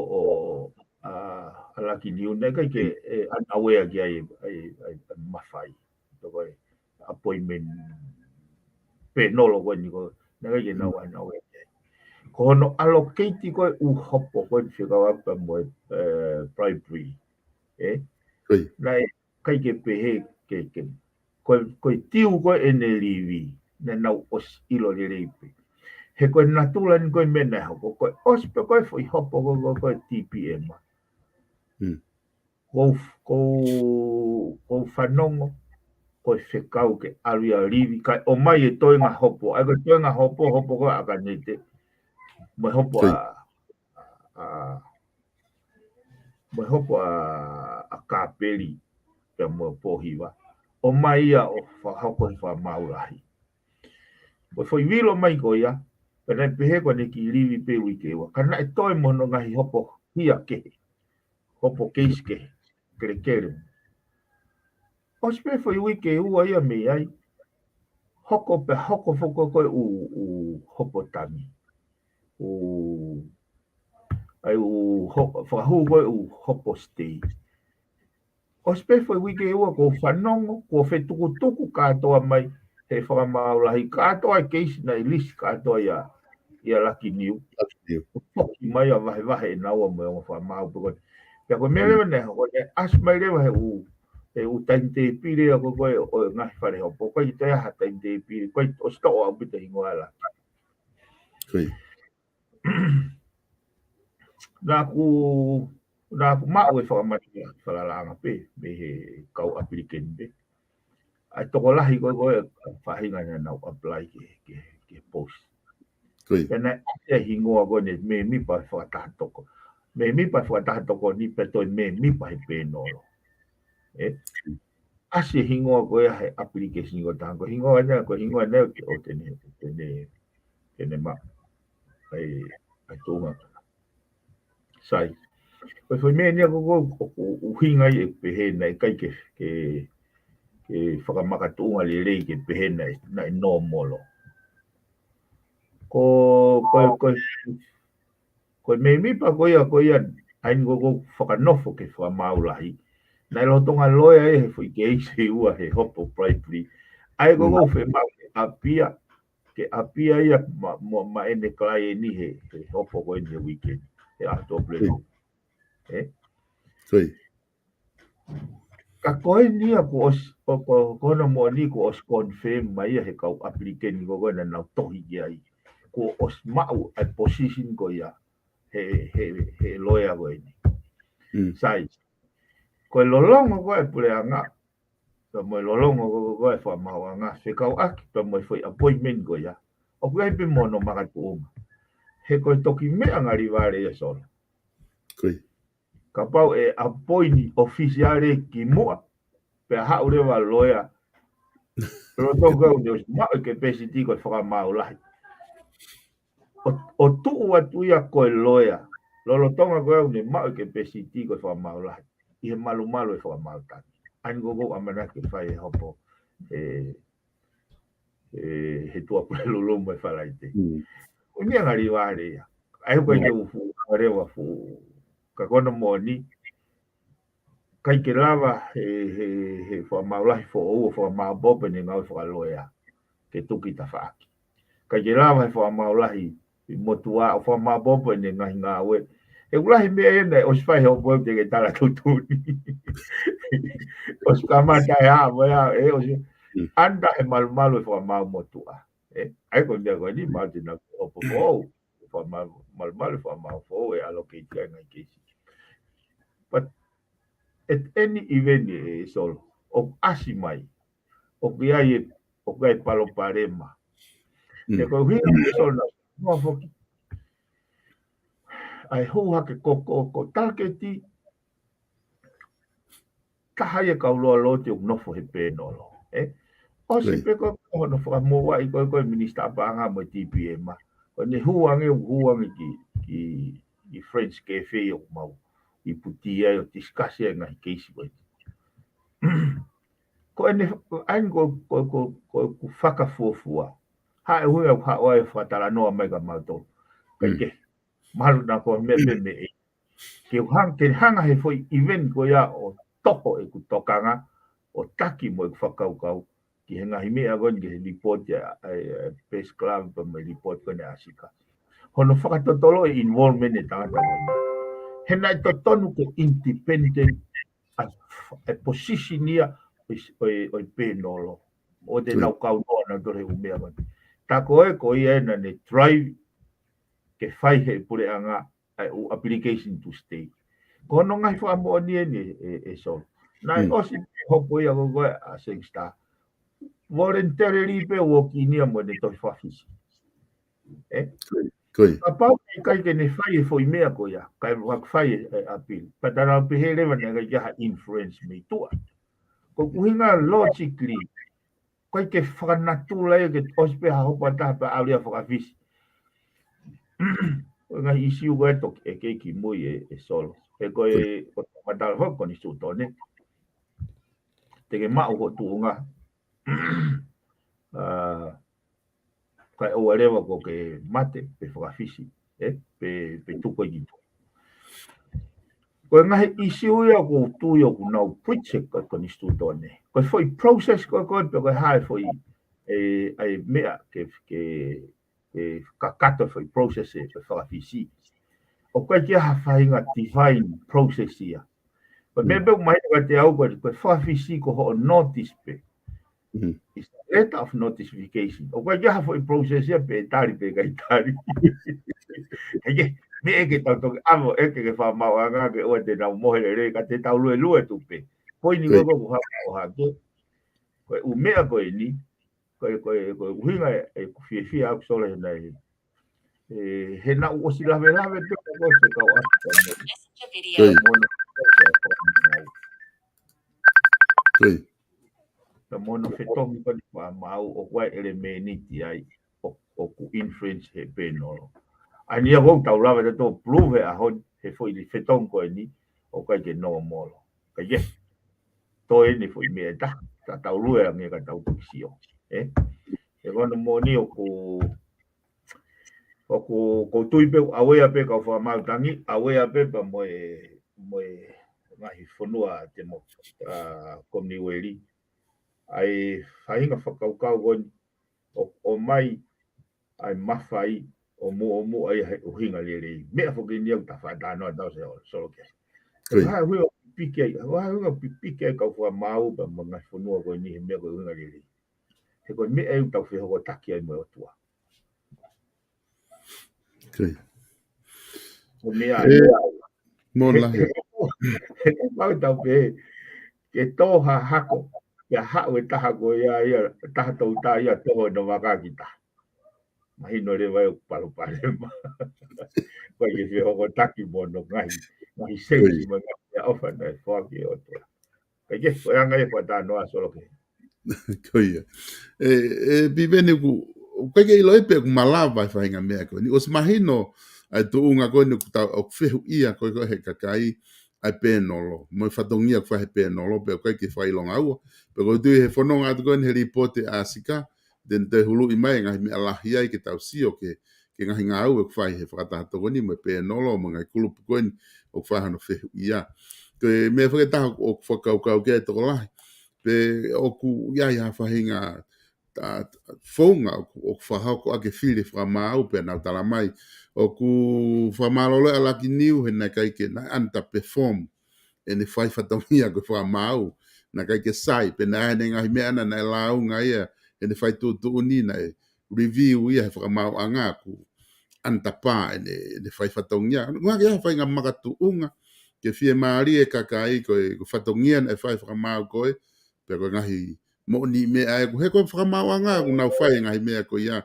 ʻa, ʻa Lucky Niu naʻe ʻikai ke, ʻe, unaware ki ai, ʻa e, ʻa e, ʻa e mafai. Ko e appointment panel ko eni ko ē, naʻe ʻikai ke nau unaware ki ai. Ko hono allocate ko ē ʻū hopo ko eni fekauʻaki pea mo e, ʻe, bribery. ʻE? Naʻe ʻikai ke pehē ke, ke, ko e, ko e tiu ko ē ʻene livi, naʻa nau ʻosi ʻilo lelei pē. He ko e natula eni ko e meʻa naʻe hoko, ko e ʻosi pē ko e foʻi hopo ko ē, ko e, ko e T P M. Ko, ko, ko fanongo, ko e fekau ke ʻalu ia livi, kae ʻomai e toenga hopo, ʻa ia ko e toenga hopo, hopo ko ē ʻa ʻAkanete, mo e hopo ʻa, ʻa, mo e hopo ʻa, ʻa Kapeli, pea mo Pōhiva. ʻOmai ia ʻo fakahoko he fakamaau lahi. Ko e foʻi vilo mai ko ia, pea naʻe pehē ko ʻene kiʻi livi pē uike ua. Ka naʻe toe mo hono ngaahi hopo hia kehe. Hopo keisi kehe. Kelekele. ʻOsi pē foʻi uike ʻe ua ia mei ai, hoko pē, hoko foki ko ē ʻū, ʻū hopo tangi. ʻŪ, ʻai ʻū ho-, fakahū ko ē ʻū hopo stay. ʻOsi pē foʻi uike ʻe ua kuo fanongo, kuo fetukutuku kātoa mai he fakamaau lahi, kātoa e keisi naʻe lisi kātoa ia, ia Lucky New. Lucky New. Foki mai ʻo vahevahe ʻe naua mo e ongo fakamaau pē ko ē. Pea ko e meʻa leva naʻe hoko, naʻe ʻasi mai leva he ʻū, he ʻū timetable ia ko ē ko ē ʻo e ngaahi fale hopo. ʻOku ʻikai toe ʻi ai ha timetable, ʻoku ʻikai, ʻosi toʻo ʻaupito e hingoa ʻa Lucky. Ko ia. Naʻa ku, naʻa ku maʻu e fakamatala falalaʻanga pē, mei he kau applicant pē. ʻA e tokolahi ko ē ko ē faʻahinga naʻa nau apply ki he, ki he, ki he post. Ko ia. Pea naʻe ʻasi e hingoa ko eni mēmipa he fakataha tokoni. Mēmipa he fakataha tokoni pea toe mēmipa he pēnolo. ʻE? ʻAsi e hingoa ko ia he application ko ē taha. Ko e hingoa ʻeni, ko e hingoa ʻeni ʻo te ne, te ne, te ne maʻu. ʻAi, ʻai tuʻunga. Sai. Ko e foʻi meʻa ʻeni ʻoku, ʻoku, ʻoku ʻuhinga ai ʻeku pehē naʻe ʻikai ke, ke, ke fakamakatuʻunga lelei ke pehē naʻe, naʻe nōmolo. Ko, ko, ko, ko e mēmipa ko ia, ko ia, ʻa eni ko ē ʻoku fakanofo ki he fakamaau lahi. Naʻe lolotonga loea ia he foʻi keisi ʻe ua he hopo bribery. ʻA ia ko ē ʻoku fiemaʻu ke ʻapia, ke ʻapia ia ma, ma, maʻa ʻene client ʻi he, he hopo ko eni he weekend. He ʻaho Tuʻapulelulu. ʻE? Ka ko eni ia kuo ʻosi, ko, ko, ko hono moʻoni kuo ʻosi confirm mai ia he kau applicant ko ē ko ē naʻa nau tohi ki ai. Kuo ʻosi maʻu e position ko ia he, he, he loea ko eni. Sai. Ko e lolongo ko ē e puleʻanga, pea mo e lolongo ko ē ko ē e fakamaauʻanga, fekauʻaki pea mo e foʻi appointment ko ia. ʻOku ʻi ai pē mo hono makatuʻunga. He ko e toki meʻa ngali vale ia Solo. Ko ia. Kapau ʻe appoint ʻofisiale kimuʻa, pea haʻu leva loea. Lolotonga ʻoku ne ʻosi maʻu e capacity ko e fakamaau lahi. ʻO, ʻo tuʻu atu ia ko e loea. Lolotonga ʻoku ne maʻu e capacity ko e fakamaau lahi. ʻI he malumalu e fakamaau tangi. ʻA eni ko ē ʻoku ʻamanaki ke fai e hopo. ʻE, ʻe, he Tuʻapulelulu mo e Falaite. ʻOku ʻi ai e ngali vale ia. ʻA ia ʻoku ʻikai ke u fuʻu, ngali vale fuʻu. Ka ko hono moʻoni, ʻikai ke lava he, he, he fakamaau lahi foʻou ʻo fakamaopoopo ʻene ngāue fakaloea ke tuku ki tafaʻaki. ʻIkai ke lava he fakamaau lahi motuʻa ʻo fakamaopoopo ʻene ngaahi ngāue. He ʻoku lahi meʻa ia naʻe ʻosi fai he hopo ʻe te ke tala tuʻutuʻuni. ʻOsi kamata e hā mo e hā, ʻe ʻosi. ʻAnda he malumalu e fakamaau motuʻa. ʻE, ʻa ia ko e meʻa ko eni, maʻu te nau hopo foʻou. Fakamalu, malumalu e fakamaau foʻou ʻe allocate ki ai ngaahi keisi. But at any event ʻe Solo, ʻoku ʻasi mai, ʻoku ʻi ai e, ʻoku ʻi ai e palopalema. He ko e ʻuhinga ʻe Solo naʻa, noa foki. ʻAi hou hake ko, ko, ko taketi, taha ia kau loa lote ʻoku nofo he pēnolo. ʻE? ʻOsi pē ko ē hono fakamouʻi ko ē ko e minisitā paʻanga mo e T P M. Ko ʻene hū ange, hū ange ki, ki, ki French Cafe ʻo mau ʻi Puti ai ʻo discuss ai ngaahi keisi ko ē. Ko ʻene, ʻa eni ko, ko, ko, ko ʻeku fakafuofua. Haʻu ʻe au haʻu ai fakatalanoa mai kia mautolu. Kae kehe. Mahalo naʻa ko e meʻa pē meʻa. Ke u hang-, ke hanga he foʻi event ko ia ʻo toho ʻeku tokanga, ʻo taki mo ʻeku fakakaukau, ki he ngaahi meʻa ko eni ki he report ia, ʻa e, ʻa e Press Club pea mo e report ko eni ʻa Sika. Hono fakatotolo e involvement e tangata ko eni. He naʻe totonu ke independent ʻa e position ia ʻo e, ʻo e, ʻo e pēnolo. ʻO te nau kau noa nautolu he ʻū meʻa ko eni. Tā ko ē ko ia ena ne drive ke fai he puleʻanga ʻa e ʻū application to stay. Ko hono ngaahi fakamoʻoni eni ʻe, ʻe, ʻe Solo. Naʻe ʻosi pē hopo ia ko ē ko ē ʻa Sangster. Voluntarily pē ʻo kinia mo ʻene tohi fakafisi. ʻE? Kapau ʻe ʻikai ke ne fai e foʻi meʻa ko ia, kae ʻoku fai e, e appeal. Pea tā nau pehē leva naʻe ʻikai ke ha influence mei tuʻa. Ko ʻeku ʻuhinga logically, ʻoku ʻikai ke fakanatula ia ke ʻosi pē ha hopo ʻe taha pea ʻalu ia fakafisi. Ko e ngaahi issue ko ē toki ʻeke kimui ʻe, ʻe Solo. He ko e, ko e matala foki ko eni Sutone. te ke maʻu hoʻo tuʻunga. ʻA, kae ʻoua leva kuo ke mate, pe fakafisi, ē, pe, pe tuku ai ki tuʻa. Ko e ngaahi ʻisiū ia ʻoku ou tui ʻoku nau breach ʻe he konisitūtone. Ko e foʻi process ko ē, ko e pe ko e hā e foʻi, ē, ʻa e meʻa ke, ke, ke kakato e foʻi process ē, ko e fakafisi. ʻOku ʻikai ke ʻi ai ha faʻahinga divine process ia. Ko e meʻa pē ʻoku mahino kiate au ko e, ko e fakafisi ko hoʻo notice pē. It's a letter of notification. ʻOku ʻikai ke ʻi ai ha foʻi process ia pe tali pe ʻikai tali. ʻIkai ke, meʻa ke tau toki ʻave, ʻeke ke fakamaauʻanga ke ʻoua te nau mohe lelei, ka te tau luelue atu pē. Ko eni ko e ko ha, ko ha ke. Ko e ʻū meʻa ko eni, ko e, ko e, ko e ʻuhinga ē, ʻeku fiefia ʻaku Solo he naʻe. Ē, he naʻa ku ʻosi lavelave pē ka ko e fekau atu ka mo. Ko e. Mo na. Ko e. Ka mo na fetongi ko eni fakamaau ʻoku ʻi ai ʻelemēniti ai ʻo, ʻoku influence he pēnolo. ʻA ia ʻoku tau lava ʻo tau prove ʻa hon he foʻi fetongi ko eni ʻoku ʻikai ke nōmolo. Ka ia. Toe eni foʻi meʻa ʻe taha, ka tau lue ange ka tau toki sio. Ē? He ko hono moʻoni ʻoku, ʻoku, ʻoku ou tui pē ʻoku aware pē kau fakamaau Tangi, aware pē pea mo e, mo e ngaahi fonua te mo, ʻa, Kominiueli. ʻA e faʻahinga fakakaukau ko eni, ʻo, ʻomai ʻa e mafai ʻo muʻomuʻa ia he ʻuhinga lelei. Meʻa foki eni ʻoku ta faʻa talanoa atu Solo, Solo ki ai. Ko e. Ko e hā e ʻuhinga ʻoku pipiki ai, ko e hā e ʻuhinga ʻoku pipiki ai kau fakamaau pea mo e ngaahi fonua ko eni he meʻa ko e ʻuhinga lelei. He ko e meʻa ʻoku tau fehokotaki ai mo e ʻOtua. Ko e. Ko e meʻa ē, mo lahi. He kapau tau pehē ke tō ha hako, ke haʻu e taha ko ia, ia, taha toutā ia toho ʻene vaka ki taha. Mahino leva ʻoku palopalema. Ko e ke fehokotaki mo hono ngaahi, ngaahi sensi mo e ngaahi ʻofa naʻe foaki ʻe he ʻOtua. Ka ke, ko e anga ia ko e talanoa Solo ki ai. Ko ia. Ē, ē, Piveni ʻoku, ʻoku ʻikai ke ʻilo ē pe ʻoku malava e faʻahinga meʻa ko eni. ʻOsi mahino ʻa e tuʻunga ko eni ʻoku tau, ʻoku fehuʻia ko ē ko ē he kakai ʻa e pēnolo. Mo e fatongia ʻoku fai he pēnolo, pe ʻoku ʻikai ke fakaʻilonga ua. Pea ʻoku ou tui he fononga atu ko eni he lipooti ʻa Sika, then te huluʻi mai e ngaahi meʻa lahi ai ke tau sio ki he, ki he ngaahi ngāue ʻoku fai he fakataha tokoni mo e pēnolo mo e ngaahi kulupu ko eni ʻoku fai hono fehuʻia. Ko e meʻa foki ʻe taha ʻoku fakakaukau ki ai e tokolahi. Pe ʻoku ʻi ai ha faʻahinga ta, ta, founga ʻoku, ʻoku fakahoko ʻaki e fili fakamaau pea nau tala mai ʻoku fakamālōlō ʻa Lucky New he naʻe ʻikai ke, naʻe underperform ʻene fai fatongia ko e fakamaau. Naʻe ʻikai ke sai, pe naʻe ʻi ai ʻene ngaahi meʻa naʻa, naʻe lāunga ia, ʻene fai tuʻutuʻuni naʻe review ia he fakamaauʻanga ʻoku under par ʻene, ʻene fai fatongia. Naʻe ʻi ai ha faʻahinga makatuʻunga ke fiemālie e kakai ko e, ko e fatongia naʻe fai fakamaau ko ē, pea ko e ngaahi moʻoniʻi meʻa ē ʻoku, he ko e fakamaauʻanga ʻoku nau fai e ngaahi meʻa ko ia.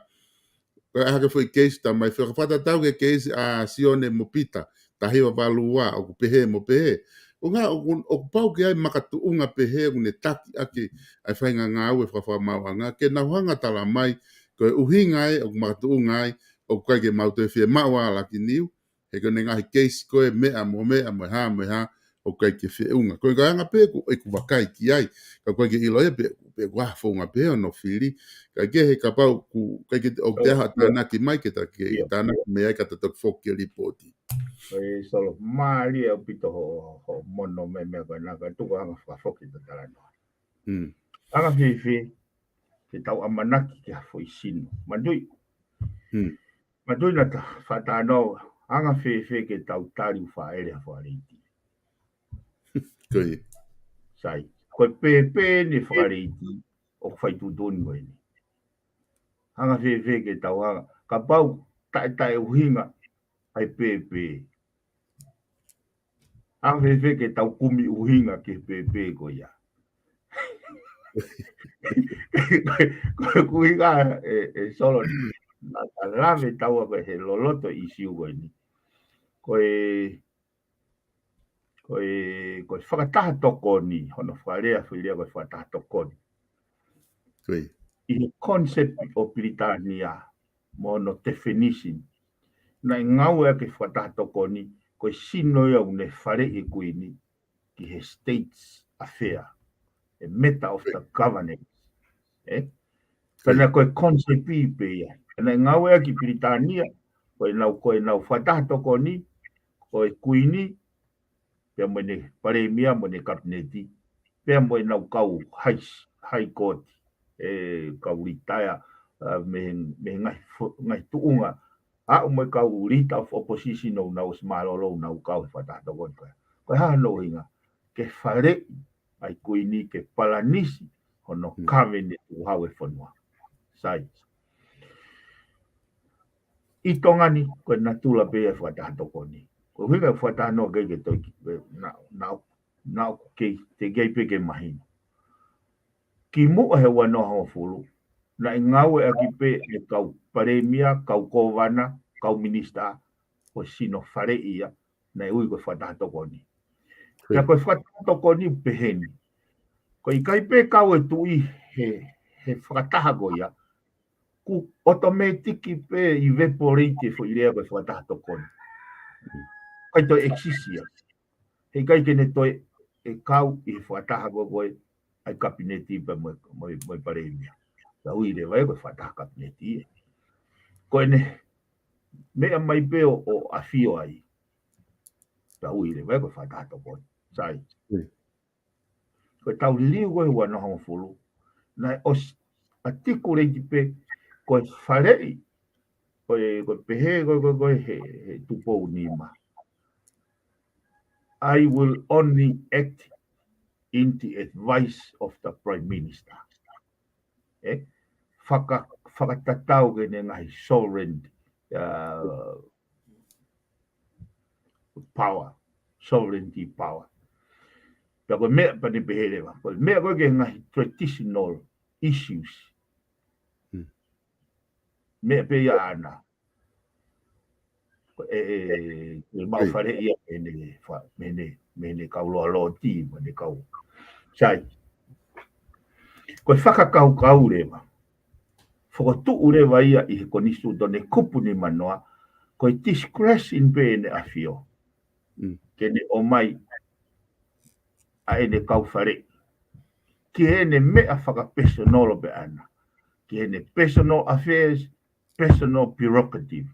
Ko e hā hake foʻi keisi ta mai fakafatatau ki he keisi ʻa Sione mo Pita, taha hiva valu ua, ʻoku pehē mo pehē. ʻO ngā, ʻoku, ʻoku pau ke ʻi ai makatuʻunga pehē ʻoku ne taki ʻaki ʻa e faʻahinga ngāue fakafakamāuʻanga, ke nau hanga tala mai, ko e ʻuhinga ē ʻoku makatuʻunga ai, ʻoku ʻikai ke mau toe fiemaʻu ʻa Lucky New, he ko ʻene ngaahi keisi ko ē meʻa mo meʻa mo e hā mo e hā, ʻoku ʻikai ke feʻunga. Ko e anga pē ʻeku, ʻeku vakai ki ai, ka ʻoku ʻikai ke ʻilo ia pe, pe ʻoku ʻi ai ha founga pehē hono fili, ka ke he kapau ʻoku ʻikai ke, ʻoku te ʻaho ʻa tānaki mai ke ta ke tānaki mai ai ka ta toki foki ki he lipooti. Ko e Solo, mālie ʻaupito hoʻo, hoʻo mono meʻa meʻa ko ena ka tuku ʻa e anga fakafoki ʻeta talanoa. Anga fēfē ke tau ʻamanaki ki ha foʻi sino. Manatuʻi. Manatuʻi naʻa ta faʻa talanoa, anga fēfē ke tau tali ʻoku faʻa ʻele ha fakaleiti. Ko ia. Sai. Ko e pēpē ʻene fakaleiti ʻoku fai tuʻutuʻuni ko eni. Anga fēfē ke tau hanga, kapau taʻe, taʻe ʻuhinga ʻa e pēpē. Anga fēfē ke tau kumi ʻuhinga ki he pēpē ko ia. Ko e, ko e ʻuhinga ē, ē Solo, naʻa ta lave taua ko ē he loloto ʻisiū ko eni. Ko e, ko e, ko e fakataha tokoni, hono fakalea foʻi lea ko e fakataha tokoni. Ko ia. ʻI he concept ʻo Pilitānia, mo hono definition. Naʻe ngāueʻaki e fakataha tokoni, ko e sino ia ʻoku ne faleʻi e kuini ki he state's affair. a matter of the governance. ʻE? Ka naʻe ko e concept pē ia. Ka naʻe ngāueʻaki ʻi Pilitānia, ko ʻenau, ko ʻenau fakataha tokoni, ko e Kuini, pea mo ʻene palēmia mo ʻene kapineti, pea mo ʻenau kau high, high court, ʻe kau retire, ʻa, mei he, mei he ngaahi fo-, ngaahi tuʻunga, aʻu mo e kau leader of opposition ʻoku nau ʻosi mālōlō ʻo nau kau he fakataha tokoni ko ē. Ko e hā hono ʻuhinga? Ke faleʻi ʻa e Kuini ke palanisi hono Mm. kavene tukuhau e fonua. Sai. ʻI Tonga ni, ko e natula pē ia e fakataha tokoni. Ko e ʻuhinga e fakataha noa kei ke toe ki, na, na, na ʻoku kei, teʻeki ai pē ke mahino. Kimuʻa he ua noa hongofulu, naʻe ngāueʻaki pē ʻe kau palēmia, kau kōvana, kau minisitā, ko e sino faleʻi ia, naʻe ui ko e fakataha tokoni. Pea ko e fakataha tokoni pehē ni. Ko e ʻikai pē kau e tuʻi he, he fakataha ko ia, kuo automatic pē evaporate e foʻi lea ko e fakataha tokoni. ʻIkai toe exist ia. He ʻikai ke ne toe ʻe kau ʻi he fakataha ko ē ko ē ʻa e kapineti pea mo e, mo e, mo e palēmia. Ka ui leva ia ko e fakataha kapineti ia. Ko ʻene meʻa mai pē ʻo, ʻo ʻafio ai. Ka ui leva ia ko e fakataha tokoni. Sai. Mm. Ko e tau liliu ko ē ua noa hongofulu. Naʻe ʻosi articulate pē ko e faleʻi, ko e, ko e pehē, ko e, ko e, ko e he, he Tupou Nima. "I will only act in the advice of the Prime Minister." ʻE? Faka-, fakatatau ki heʻene ngaahi sovereign, uh, power, sovereignty power. Pea ko e meʻa pea ne pehē leva. Ko e meʻa ko ē ki he ngaahi traditional issues. Mm. Meʻa pē ia ʻaʻana. Ko e, e, e, e mau faleʻi ia mei heʻene fa-, mei heʻene, mei heʻene kau loa loti, mei heʻene kau. Sai. Ko e fakakaukau leva. Fokotuʻu leva ia ʻi he konisitūtone kupu nima noa, ko e discretion pē ʻene ʻafio. Mm. Ke ne ʻomai ʻa ʻene kau faleʻi. Ki heʻene meʻa fakapersonolo pē ʻaʻana. Ki heʻene personal affairs, personal prerogative.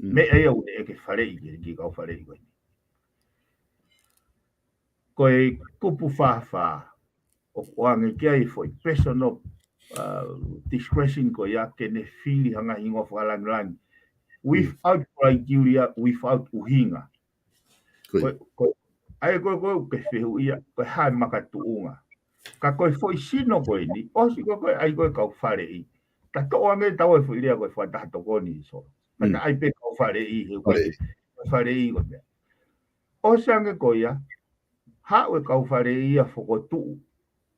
Mm. Meʻa ia ʻoku ne ʻeke faleʻi ki he, ki he kau faleʻi ko eni. Ko e kupu fā fā, ʻoku ʻoange ki ai foʻi personal, uh, discretion ko ia ke ne fili ha ngaahi hingoa fakalangilangi. Mm. Without criteria, without ʻuhinga. Ko ia. Ko, ko, ʻa ia ko, ko, ke fehuʻia, ko e hā e makatuʻunga. Ka ko e foʻi sino ko eni, ʻosi ko, ko, ʻa ia ko e kau faleʻi. Ta toʻo ange ʻe taua e foʻi lea ko e fakataha tokoni ʻi Solo. Ka Mm. ta ʻai pē kau faleʻi, he ko e Faleʻi. faleʻi ko e meʻa. ʻOsi ange ko ia, haʻu e kau faleʻi ia fokotuʻu.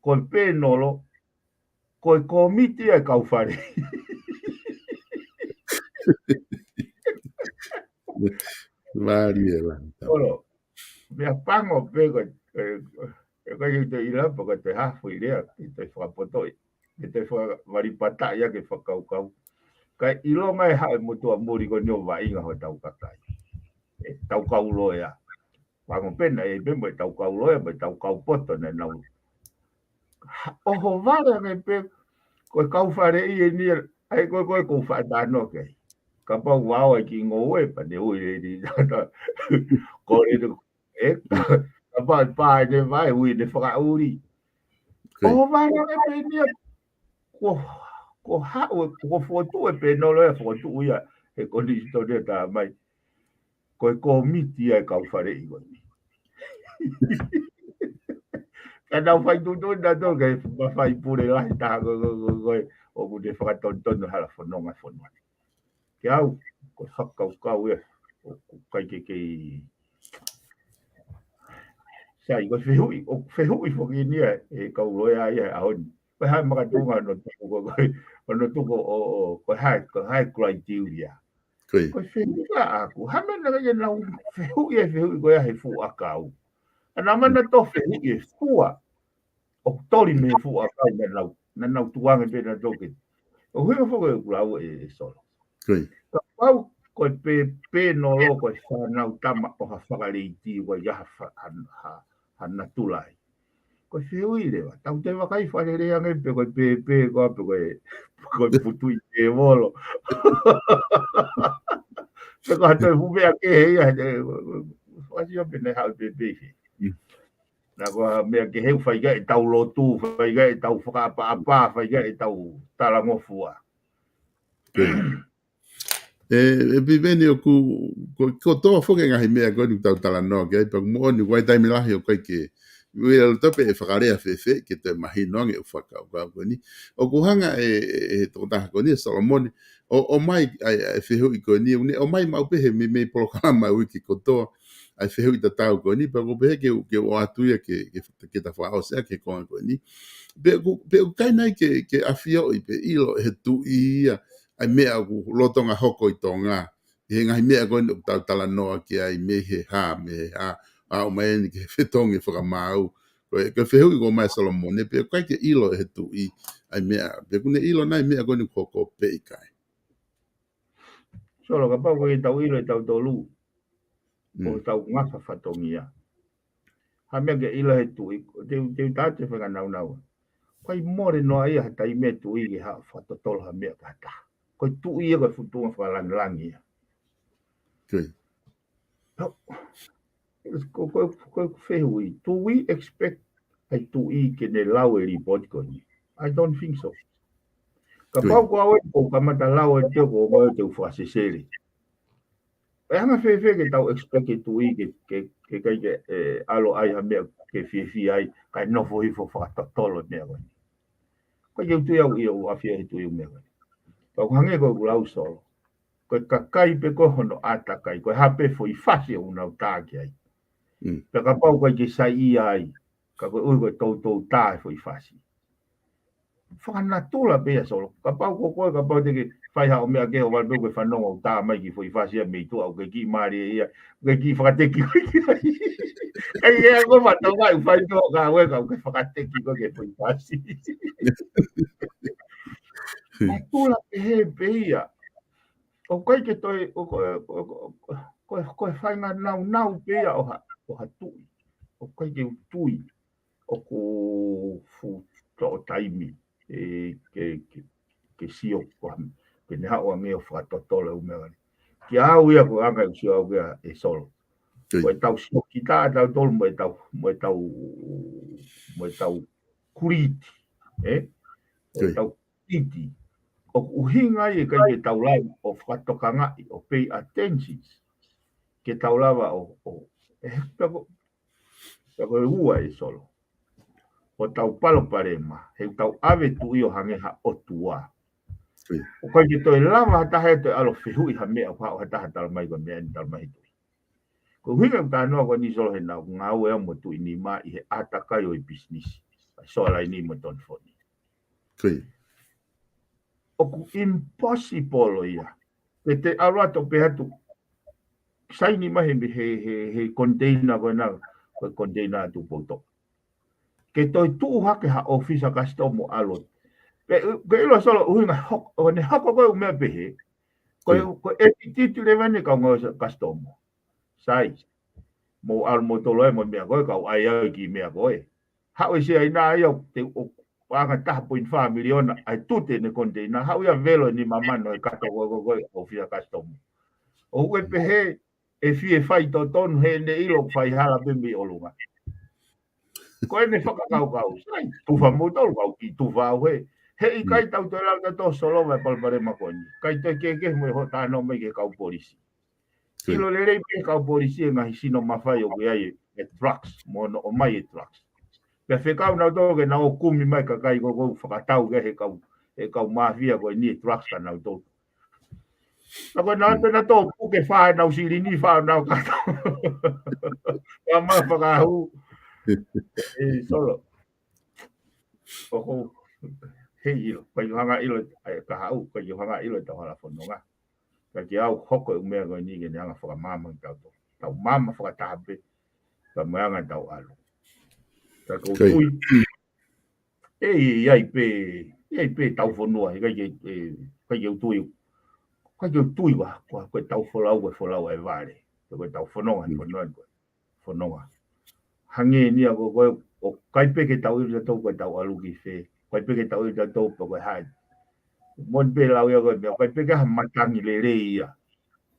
Ko e pēnolo, ko e kōmiti ia e kau faleʻi. Mālie lā. Olo. Meʻa pango pē ko e, e, e ko e te ila pē ko e te hafu i lea, ke te fakapotoʻi. Ke te fakavalipataʻi ʻa e fakakaukau. Kae ʻilonga e haʻu e motuʻa muli ko eni ʻo vaʻinga hotau kakai. ʻE tau kau loea. Pango pē naʻe ʻi ai pē mo e tau kau loea, mo e tau kau poto naʻa nau. Ha, ʻohovale ange pē, ko e kau faleʻi eni, ʻa ia ko e, ko e kou faʻa tano ke. Kapau ʻoku ʻi ai e kiʻi ngoue, pea ne ui lelei. Ko e, ʻe, kapau ʻe pā ʻene vai, ui ʻene fakaʻuli. Ko ia. ʻOhovale ange pē eni, ko, ko haʻu, ko fokotuʻu e pēnolo ia, fokotuʻu ia, he konisitūtone tā mai. Ko e kōmiti ia e kau faleʻi ko eni. Ka nau fai tuʻutuʻuni nautolu ke mafai pule lahi taha ko, ko, ko, ko, ʻoku ne fakatonutonu hala fononga fonua. Ke au, ko e fakakaukau ia, ʻoku ʻikai ke kei. Sai, ko e fehuʻi, ʻoku fehuʻi foki eni ia, e kau loea ia, ʻaho ni. Ko e hā e makatuʻunga hono tuku, ko, ko, hono tuku ʻo, ʻo, ko e hā, ko e hā e criteria. Ko ia. Ko e fehuʻi ʻaʻaku, hā e meʻa naʻe ʻikai ke nau fehuʻi e fehuʻi ko ia he fuʻu ʻakau. ʻA naʻa mana tō fehuʻi e fua, ʻoku toli mei he fuʻu ʻakau naʻa nau, naʻa nau tuku ange pē nautolu ke. ʻOku hinga foki ʻeku lau ē, ē Solo. Ko ia. Kapau ko e pē, pēnolo ko e fānau tama ʻo ha fakaleiti ko ia ha fa-, ha, ha, ha natula ai. Ko Ko e fehuʻi leva, tau toe vakai fakalelei ange pe ko e pēpē ko ā pe ko e, ko e putu ʻi tēvolo. Pe ko ha toe fuʻu meʻa kehe ia, he, fakasio pe naʻe haʻu e pēpē ʻi fē. Mm. Naʻa ko ha meʻa kehe ʻoku fai ki ai ʻetau lotu, fai ki ai ʻetau fakaʻapaʻapa, fai ki ai ʻetau talangofua. Pē. ʻE, ʻe Piveni ʻoku, ko, kotoa foki e ngaahi meʻa ko eni ʻoku tau talanoa ki ai, pea ʻoku moʻoni ʻoku ʻi ai e taimi lahi ʻoku ʻikai ke, ʻoku ʻi ai e loto pē ʻe fakalea fēfē, ke toe mahino ange ʻoku fakakaukau ko eni. ʻOku hanga ʻe, ʻe, ʻe he tokotaha ko eni, ʻe Solomone, ʻo, ʻomai, ʻa e, ʻa e fehuʻi ko eni, ʻoku ne ʻomai maʻu pē he meimei polokalama uike kotoa, ʻa e fehuʻi tatau ko eni, pea ʻoku ou pehē ke, ke ʻoatu ia ke, ke, ke ta fakaʻosi ʻaki e konga ko eni. Pe ʻoku, pe ʻoku ʻikai nai ke, ke ʻafioʻi pe ʻilo ʻe he tuʻi ia, ʻa e meʻa ʻoku lolotonga hoko ʻi Tonga, ʻi he ngaahi meʻa ko eni ʻoku tau talanoa ki ai mei he hā, mei he hā, ʻa ʻomai eni ki he fetongi fakamaau. Ko e, ko e fehuʻi ko ē ʻomai ʻe Solomone, pe ʻoku ʻikai ke ʻilo ʻe he tuʻi, ʻa e meʻa, pe ʻoku ne ʻilo nai e meʻa ko eni ʻoku hoko pe ʻikai. Solo, kapau ko e tau ʻilo ʻe tautolu, ʻo Mm. tau ngafa fatongia. Ha meʻa ke ʻilo ʻe he tuʻi, te, te u tāte fenga naunau. ʻOku ʻikai mole noa ia ha taimi ʻe tuʻi ke haʻu ʻo fakatotolo ha meʻa ki ha taha. Ko e tuʻi ia ko e fuʻu tuʻunga fakalangilangi ia. Ko e. Ko, ko, ko, ko e fehuʻi, do we expect ʻa e tuʻi ke ne lau e lipoti ko eni? I don't think so. Kapau Ko e. ko au ʻe, ʻoku ou kamata lau e teo ko ʻoku ou te u fakasesele. ʻE hanga fēfē ke tau expect e tuʻi ke, ke, ke ʻikai ke, ʻe, ʻalu ʻai ha meʻa ke fiefia ai, kae nofo hifo ʻo fakatotolo e meʻa ko eni. ʻOku ʻikai ke u tui au ia ʻoku ʻafio ʻe he tuʻi e meʻa ko eni. Pea ʻoku hangē ko ʻeku lau Solo. Ko e kakai pē ko hono ʻātakai, ko e hā pē foʻi fasi ʻoku nau tā ki ai. Mm. Pea kapau ʻoku ʻikai ke saiʻia ai, ka koeʻuhi ko e toutou tā e foʻi fasi. Fakanatula pē ia Solo. Kapau ko koe, kapau te ke fai haʻo meʻa kehe ʻo vale pē ʻoku ke fanongo ʻoku tā mai e kiʻi foʻi fasi ia mei tuʻa, ʻoku ke kiʻi mālie ia, ʻoku ke kiʻi fakateki koe ki ai. ʻIkai ke ako ma tau mai, fai tō ka ue ka ʻoku ke fakateki koe ki he foʻi fasi. Natula pehē pē ia. ʻOku ʻikai ke toe, ʻo ko, ko, ko, ko, ko e faʻahinga naunau pē ia ʻo ha, ʻo ha tuʻi. ʻOku ʻikai ke u tui ʻoku fuʻu toʻo taimi, ʻe, ke, ke, ke sio ko ha, ke ne haʻu ange ʻo fakatotolo e ʻū meʻa ko eni. Kiate au ia ko e anga ʻeku sio au ia ʻe Solo. Ko e. Ko e tau sio kita tautolu mo e tau, mo e tau, mo e tau kuliti, ē? Ko e. Ko e tau kuliti. ʻOku ʻuhinga ia ʻikai ke tau lava ʻo fakatokangaʻi, ʻo pay attention. Ke tau lava ʻo, ʻo, ʻe, pea ko, pea ko e ua ʻe Solo. ʻO tau palopalema, he tau ʻave tuʻi ʻo hangē ha ʻotua. Ko e. ʻOku ʻikai ke toe lava ha taha ʻe toe ʻalu ʻo fehuʻi ha meʻa ʻoku haʻu ha taha talamai ko e meʻa eni talamai he tuʻi. Ko e ʻuhinga ʻeku talanoa ko eni Solo he naʻa ku ngāue au mo e tuʻi nima ʻi he ʻātakai ʻo e pisinisi. ʻA e Soalaini mo Tonifoni. Ko e. ʻOku impossible ia. Ke te ʻalu atu pē atu. Saini mai he, he, he, he container ko ena, ko e container atu Poutoka. Ke toe tuʻu hake ha ʻōfisa customs ʻo ʻalu. Pe, ke ʻilo Solo ʻuhinga hok-, ʻo ne hoko ko e ʻū meʻa pehē. Ko e, Mm. ko e ʻetititi leva eni e kau ngāue customs. Sai. Mou ʻalu moutolu ai mo e meʻa ko ē, kau ʻai au e kiʻi meʻa ko ē. Haʻu e Siaina ia ʻo te, ʻo paʻanga taha poini fā miliona, ʻai tute ʻene container, haʻu ia velo ʻe nima mano ʻe kato ko ē, ko ē, ko ē, ʻōfisa customs. ʻOku ʻikai pehē, ʻe fie fai totonu he ʻene ʻilo ʻoku fai hala pē mei ʻolunga. Ko ʻene fakakaukau, sai, tufa moutolu kau kiʻi tufa au he. He ʻikai Mm. tau toe lau tautolu Solo ʻa e palopalema ko eni. ʻIkai toe kehekehe mo e hoʻo talanoa mai ki he kau polisi. Ko e. ʻIlo lelei pē kau polisi e ngaahi sino mafai ʻoku ʻi ai e drugs, mo hono ʻomai e drugs. Pea fekau nautolu ke nau ō ʻo kumi mai kakai ko ē ʻoku fakatau ki ai he kau, he kau mafia ko eni e drugs kia nautolu. Ka ko e nau Mm. pē nautolu puke fā ʻenau silini fā ʻenau kato. Ka ma fakahū. ʻE Solo. ʻOku, hei ʻilo, ʻikai ke u hanga ʻilo, ʻai, ka haʻu, ʻikai ke u hanga ʻilo ʻetau hala fononga. Ka kiate au hoko e ʻū meʻa ko eni ke ne hanga fakamaama kitautolu. Tau maama fakataha pē, ka mo e anga ʻetau ʻalu. Ka ʻoku ou Ko e. tui, ʻe, ʻe, ʻi ai pē, ʻi ai pē tau fonua, ʻikai ke, ʻe, ʻikai ke u tui, ʻikai ke u tui ʻoku, ʻoku, ko e tau folau, ko e folau ʻa e vale. Ko e tau fononga, Mm. fononga, ko e fononga. Hangē ni ia ko, ko e, ʻikai pē ke tau ʻilo tautolu ko e tau ʻalu ki fē, ʻikai pē ke tau ʻilo tautolu pe ko e hā. Moʻoni pē lau ia ko e meʻa, ʻikai pē ke ha matangi lelei ia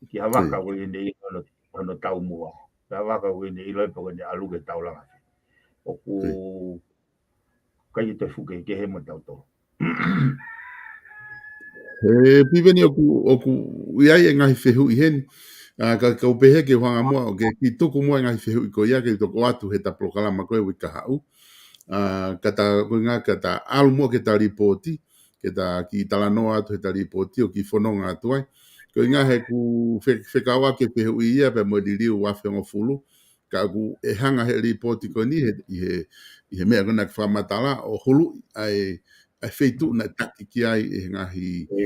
ki ha vaka ko ʻene ʻilo hono, hono taumuʻa, pe ha vaka ko ʻene ʻilo pe ko ʻene ʻalu ki he taulanga fē. ʻOku ʻikai ke toe fuʻu kehekehe mo tautolu. He Piveni, ʻoku, ʻoku ʻi ai e ngaahi fehuʻi heni. ʻA, ka, ka u pehē ke u hanga muʻa, ʻo ke kiʻi tuku muʻa e ngaahi fehuʻi ko ia ke toko atu he ta polokalama ko e uike kahaʻu. ʻA, ka ta, ko e ʻuhinga ka ta ʻalu muʻa ki he ta lipooti, ke ta kiʻi talanoa atu he ta lipooti ʻo kiʻi fononga atu ai. Ko e ʻuhinga he ʻoku fe-, fekauʻaki e fehuʻi ia pea mo e liliu ʻo e afe hongofulu, ka ʻoku ʻe hanga he lipooti ko eni he, ʻi he, ʻi he meʻa ko ena ke fakamatala ʻo huluʻi ʻa e, ʻa e feituʻu naʻe taki ki ai e ngaahi ʻE,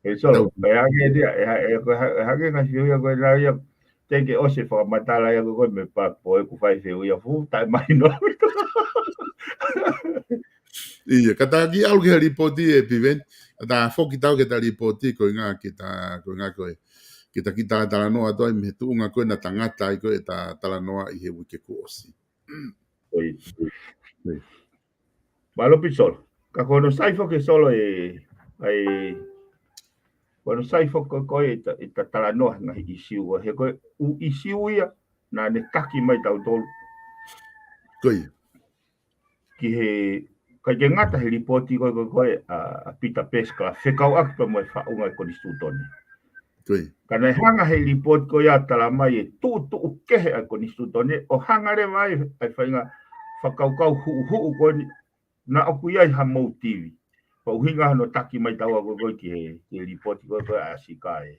ʻe Solo, tau- ʻe hake dia, ʻe ha-, ʻe ko ha-, ʻe hake ngaahi fehuʻi ia ko ena ia, te ke ʻosi e fakamatala ia ko e ko e meʻa pea ko e ʻoku fai fehuʻi ia fuʻu taʻemahino. ʻIa, ka ta kiʻi ʻalu ki he lipooti ē Piveni, ka ta foki tautolu ki he ta lipooti ko e ʻuhinga ke ta, ko e ʻuhinga ko e, ke ta kiʻi talatalanoa atu ai mei he tuʻunga ko ē naʻe tangata ai ko ē e ta talanoa ʻi he uike kuo ʻosi. Ko ia. Mālō pē Solo. Ka ko hono sai foki Solo e, ʻa e, ko hono sai foki ko e ta, e ta talanoa he ngaahi ʻīsiu ko ē, he ko e ʻū ʻīsiu ia naʻa ne taki mai tautolu. Ko ia. Ki he, ʻikai ke ngata he lipooti ko e, ko e, ko e, ʻa, ʻa Peter Pesch ka fekauʻaki pea mo e faʻunga e konisitūtone. Ko ia. Ka naʻe hanga he lipooti ko ia ʻo tala mai e tuʻutuʻu kehe ʻa e konisitūtone, ʻo hanga leva ai ʻa e faʻahinga fakakaukau huʻuhuʻu ko eni naʻa ʻoku ʻi ai ha motive. Pea ʻuhinga hono taki mai taua ko e, ko e ki he, ki he lipooti ko e, ko e ʻa Sika ē.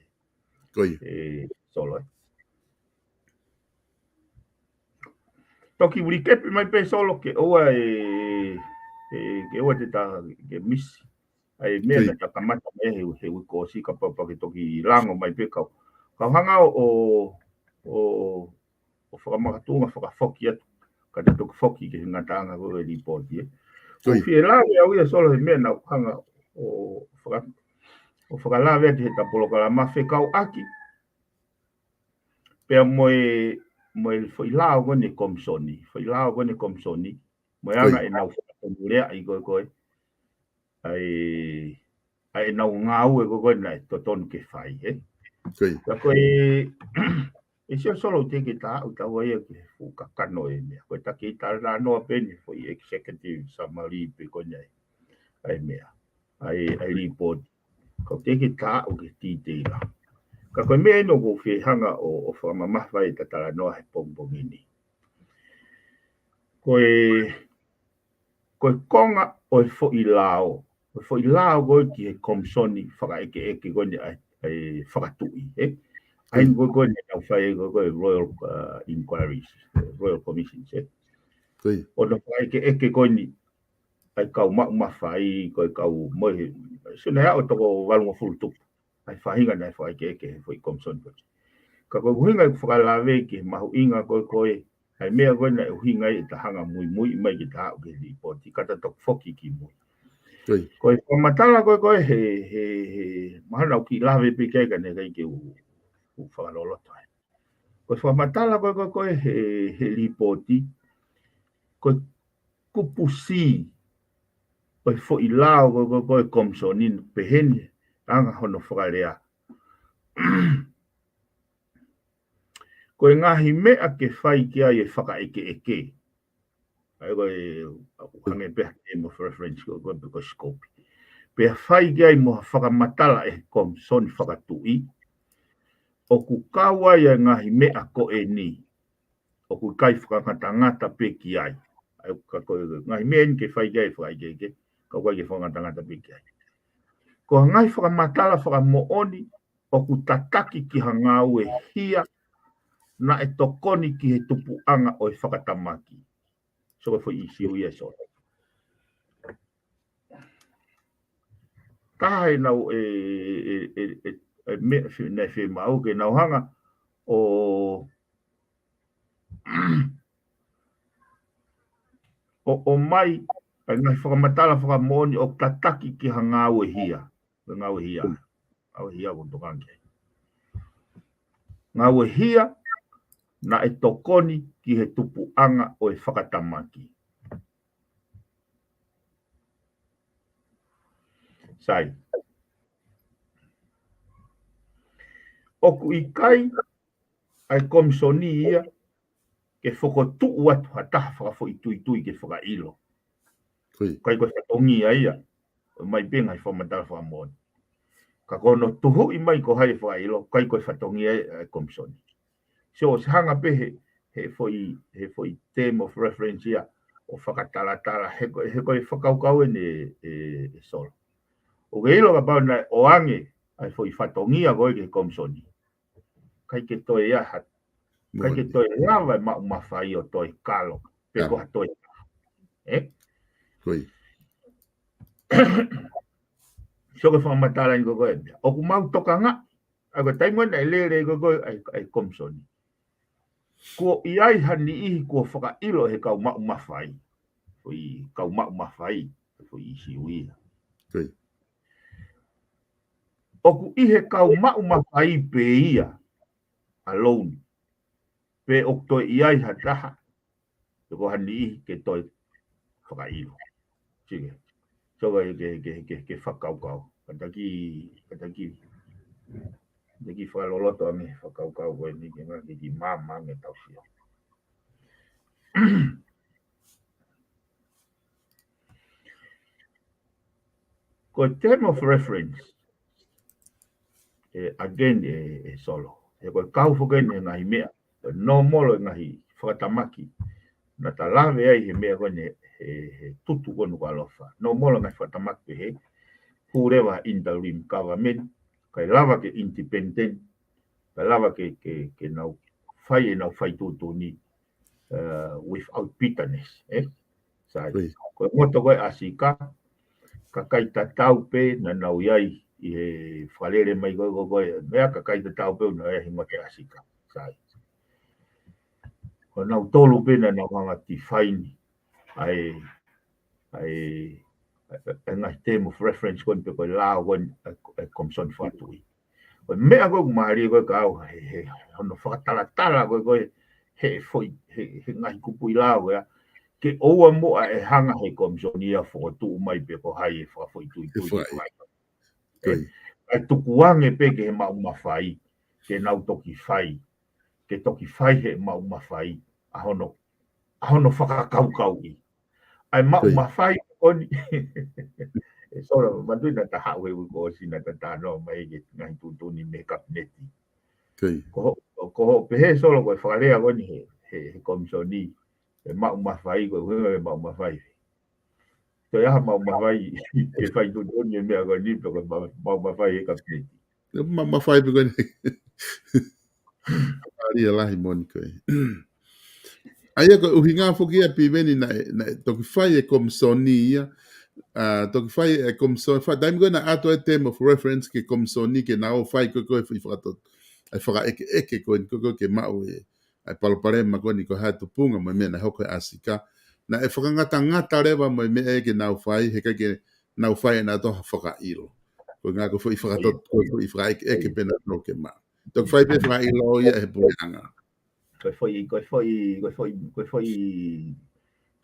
Ko ia. ʻE Solo ē. Toki recap mai pē Solo ke ʻoua ʻe, ʻe, ke ʻoua te ta, ke miss ʻa e meʻa naʻa ta kamata mai he, he uike kuo ʻosi ka pau pea ke toki lango mai pē kau. Kau hanga ʻo, ʻo, ʻo fakamakatuʻunga fakafoki atu, ka te toki foki ki he ngataʻanga ko e lipooti ē. Ko ia. ʻOku fie lave au ia Solo he meʻa naʻa ku hanga ʻo faka-, ʻo fakalave atu he ta polokalama fekauʻaki pea mo e, mo e foʻi lao ko eni e komisoni, foʻi lao ko eni e komisoni, mo e anga ʻenau fakatonuleaʻi ko e, ko e, ʻa e, ʻa ʻenau ngāue ko e, ko e naʻe totonu ke fai, ē? Ko ia. Ka ko e, ʻe Sio Solo te ke ta aʻu taua ia ki he fuʻu kakano e meʻa. Ko e ta kiʻi talanoa pē eni foʻi executive summary pē ko eni ʻa e, ʻa e meʻa. ʻA e, ʻa e lipooti. Ka te ke ta aʻu ki he titeila. Ka ko e meʻa eni ʻoku ou fie hanga ʻo, ʻo fakamamafa e ta talanoa he pongipongi ni. Ko e, ko e konga ʻo e foʻi lao, ʻo e foʻi lao ko e ki he komisoni fakaʻekeʻeke ko eni ʻa e, ʻa e fakatuʻi, ē? ʻA eni ko e, ko eni ʻoku fai ko e, ko e Royal, uh, Inquiries, Royal Commissions, ē? Ko ia. ʻO ne fakaʻekeʻeke ko eni ʻa e kau maʻu mafai, ko e kau mohe, sio naʻe aʻu toko valungofulu tupu ʻa e faʻahinga naʻe fakaʻekeʻeke he foʻi komisoni ko eni. Ka ko e ʻuhinga ʻeku fakalave ki he mahuʻinga ko e, ko e, ʻa e meʻa ko e naʻe ʻuhinga ai e ta hanga muimui mai ke ta aʻu ki he lipooti, ka ta toki foki ki mui. Ko ia. Ko e fakamatala ko e, ko e he, he, he, mahalo naʻa ku kiʻi lave pē ki ai ka naʻe ʻikai ke u, u fakaloloto ai. Ko e fakamatala ko e, ko e, ko e he, he lipooti, ko e kupu C ʻo e foʻi lao ko e, ko e, ko e komisoni pehē ni, anga hono fakalea. Ko e ngaahi meʻa ke fai ki ai e fakaʻekeʻeke. ʻA ia ko e, ʻoku hangē pē ha term of reference ko e, ko e, ko e scope. Pea fai ki ai mo ha fakamatala ʻe he komisoni fakatuʻi, ʻoku kau ai ʻa e ngaahi meʻa ko eni ʻoku ʻikai fakangatangata pē ki ai. ʻA ia ka ko e ngaahi meʻa eni ke fai ki ai e fakaʻekeʻeke, ka ʻoku ʻikai ke fakangatangata pē ki ai. Ko e ngaahi fakamatala fakamoʻoni ʻoku tataki ki ha ngāue hia naʻe tokoni ki he tupuʻanga ʻo e fakatamaki. So ko e foʻi ʻīsiu ia Solo. Taha ʻenau e, e, e, e, e meʻa fi-, naʻe fiemaʻu ke nau hanga ʻo, ʻo, ʻomai ʻa e ngaahi fakamatala fakamoʻoni ʻoku tataki ki ha ngāue hia. Ko e ngāue hia. Ngāue hia ko e tokanga ki ai. Ngāue hia naʻe tokoni ki he tupuʻanga ʻo e fakatamaki. Sai. ʻOku ʻikai ʻa e komisoni ia ke fokotuʻu atu ha taha fakafoʻituitui ke fakaʻilo. ʻIkai ko e fatongia ia. ʻOmai pē ngaahi fakamatala fakamoʻoni. Ka ko hono tuhuʻi mai ko hai e fakaʻilo, ʻikai ko e fatongia ia ʻa e komisoni. So, ʻosi hanga pē he, he foʻi, he foʻi term of reference ia ʻo fakatalatala, he ko, he ko e fakakaukau eni ʻe, ʻe, ʻe Solo. ʻOku ke ʻilo kapau naʻe ʻoange ʻa e foʻi fatongia ko ē ki he komisoni, ʻikai ke toe ʻi ai ha, ʻikai ke toe lava e maʻu mafai ʻo toe kalo, pe ko ha toe. ʻE? So ko e fakamatala eni ko ē ko e meʻa ʻoku mau tokanga, ʻa ko e taimi eni naʻe lele ko ē ko e, ʻa e, ʻa e komisoni. Kuo ʻi ai ha niʻihi kuo fakaʻilo he kau maʻu mafai. Foʻi kau maʻu mafai, foʻi ʻīsiu ia. ʻOku ʻi he kau maʻu mafai pē ia, alone. Pe ʻoku toe ʻi ai ha taha, pe ko ha niʻihi ke toe fakaʻilo. Sike. So ke, ke, ke, ke, ke fakakaukau. Kātaki, kātaki, kātaki fakaloloto ange fakakaukau ko eni ke ngā ke ki māmā ange tau sio. Ko e term of reference, ʻe, again, ʻe, ʻe Solo. He ko e kau foki eni he ngaahi meʻa, ko e nōmolo e ngaahi fakatamaki. Naʻa ta lave ai he meʻa ko eni he, he tutu ko eni ko alofa. Nōmolo e ngaahi fakatamaki pehē, ʻoku lava interim government, ʻikai lava ke independent, ʻikai lava ke, ke, ke nau fai ʻenau fai tuʻutuʻuni, uh, without bitterness, ʻe? Sai. Ko e ngoto ko ē ʻa Sika, kakai tatau pē naʻa nau ʻi ai ʻi he fakalele mai ko ē, ko ē, ko ē, meʻa kakai tatau pē naʻa nau ʻi ai he ngoto ʻa Sika. Sai. Ko nautolu pē naʻa nau hanga define ʻa e, ʻa e, ʻa e, ʻa e ngaahi term of reference ko eni pe ko e lao ko eni ʻa e, ʻa e komisoni fakatuʻi. Ko e meʻa ko ē ʻoku mālie ko ē ka au he, he, hono fakatalatala ko ē ko ē he foʻi, he, he ngaahi kupuʻi lao ia. Ke ʻoua muʻa ʻe hanga he komisoni ia fokotuʻu mai pe ko hai e fakafoʻituitui ke fai. ʻE, ʻe tukuange pē ki he maʻu mafai, ke nau toki fai, ke toki fai he maʻu mafai, ʻa hono, ʻa hono fakakaukauʻi. ʻA e maʻu mafai ko eni. ʻE Solo, manatuʻi naʻa ta haʻu he uike kuo ʻosi naʻa ta talanoa mai ki he ngaahi tuʻutuʻuni mei he kapineti. Ko ho, ko hoʻo pehē Solo ko e fakalea ko eni he, he, he komisoni, ʻe maʻu mafai, ko e ʻuhinga ʻe maʻu mafai. Toe ʻi ai ha maʻu mafai, ke fai tuʻutuʻuni e meʻa ko eni, pe ko e maʻu, maʻu mafai he kapineti. Maʻu mafai pē ko eni. Mālie lahi moʻoni ko ē. ʻA ia ko e ʻuhinga foki ia Piveni naʻe, naʻe toki fai e komisoni ia, ʻa, toki fai e komisoni, fa, taimi ko ē naʻe ʻoatu e term of reference ki he komisoni ke nau fai ko ē ko e foʻi fakatot-, ʻa e fakaʻekeʻeke ko ē ko ē ko ē ke maʻu e, ʻa e palopalema ko eni ko e hā e tupunga mo e meʻa naʻe hoko ʻa Sika. Naʻe fakangatangata leva mo e meʻa ia ke nau fai, he ʻikai ke nau fai ʻe nautolu ha fakaʻilo. Ko e ngaahi ko e foʻi fakatot-, ko e foʻi fakaʻekeʻeke pē nautolu ke maʻu. Toki fai pē fakaʻilo ia he puleʻanga. Ko e foʻi, ko e foʻi, ko e foʻi, ko e foʻi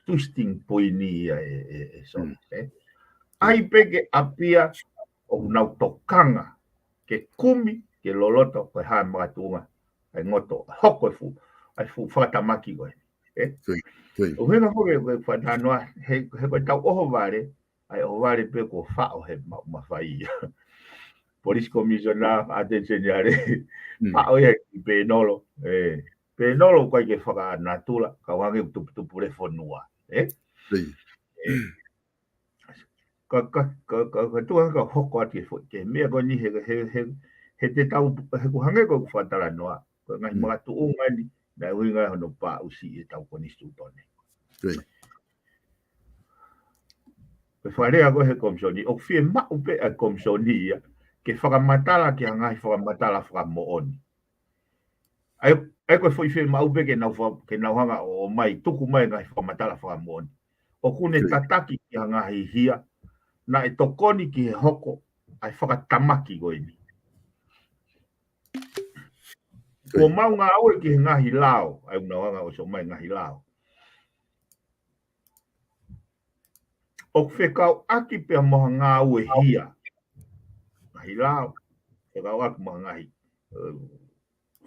twisting point ia ʻe, ʻe, ʻe Solo, ʻe? ʻAi pē ke ʻapia ʻoku nau tokanga ke kumi, ke loloto, ko e hā e makatuʻunga ʻa e ngoto, hoko e fuʻu, ʻa e fuʻu fakatamaki ko ē, ʻe? ʻUhinga ko ē, ko e fakatalanoa, he, he ko e tau ʻohovale, ʻa e ʻohovale pē kuo faʻo he maʻu mafai ia. Police Commissioner, Attorney General, faʻo ia ki Pēnolo, ʻe, Pēnolo ʻoku ʻikai ke fakanatula, ka ʻoange tuputupu le fonua, ʻe? Ka, ka, ka, ka, ka tuʻu ange ka hoko atu e foʻi, ke meʻa ko eni he, he, he, he te tau, he ʻoku hangē ko e fakatalanoa, ko e ngaahi makatuʻunga eni, naʻe ʻuhinga hono paʻusi e tau konisitūtone. Ko e fakalea ko ē he komisoni, ʻoku fiemaʻu pē ʻa e komisoni ia, ke fakamatala ki ha ngaahi fakamatala fakamoʻoni. ʻA ia, ʻa ia ko e foʻi fiemaʻu pē ke nau fa-, ke nau hanga ʻo mai, tuku mai ngaahi fakamatala fakamoʻoni. ʻOku ne tataki ki ha ngaahi hia, naʻe tokoni ki he hoko, ʻa e fakatamaki ko eni. Kuo mau ngāue ki he ngaahi lao, ʻa ia ʻoku nau hanga ʻo ʻosi ʻomai ngaahi lao. ʻOku fekauʻaki pea mo ha ngāue hia. ngaahi lao, fekauʻaki mo e ngaahi, ē,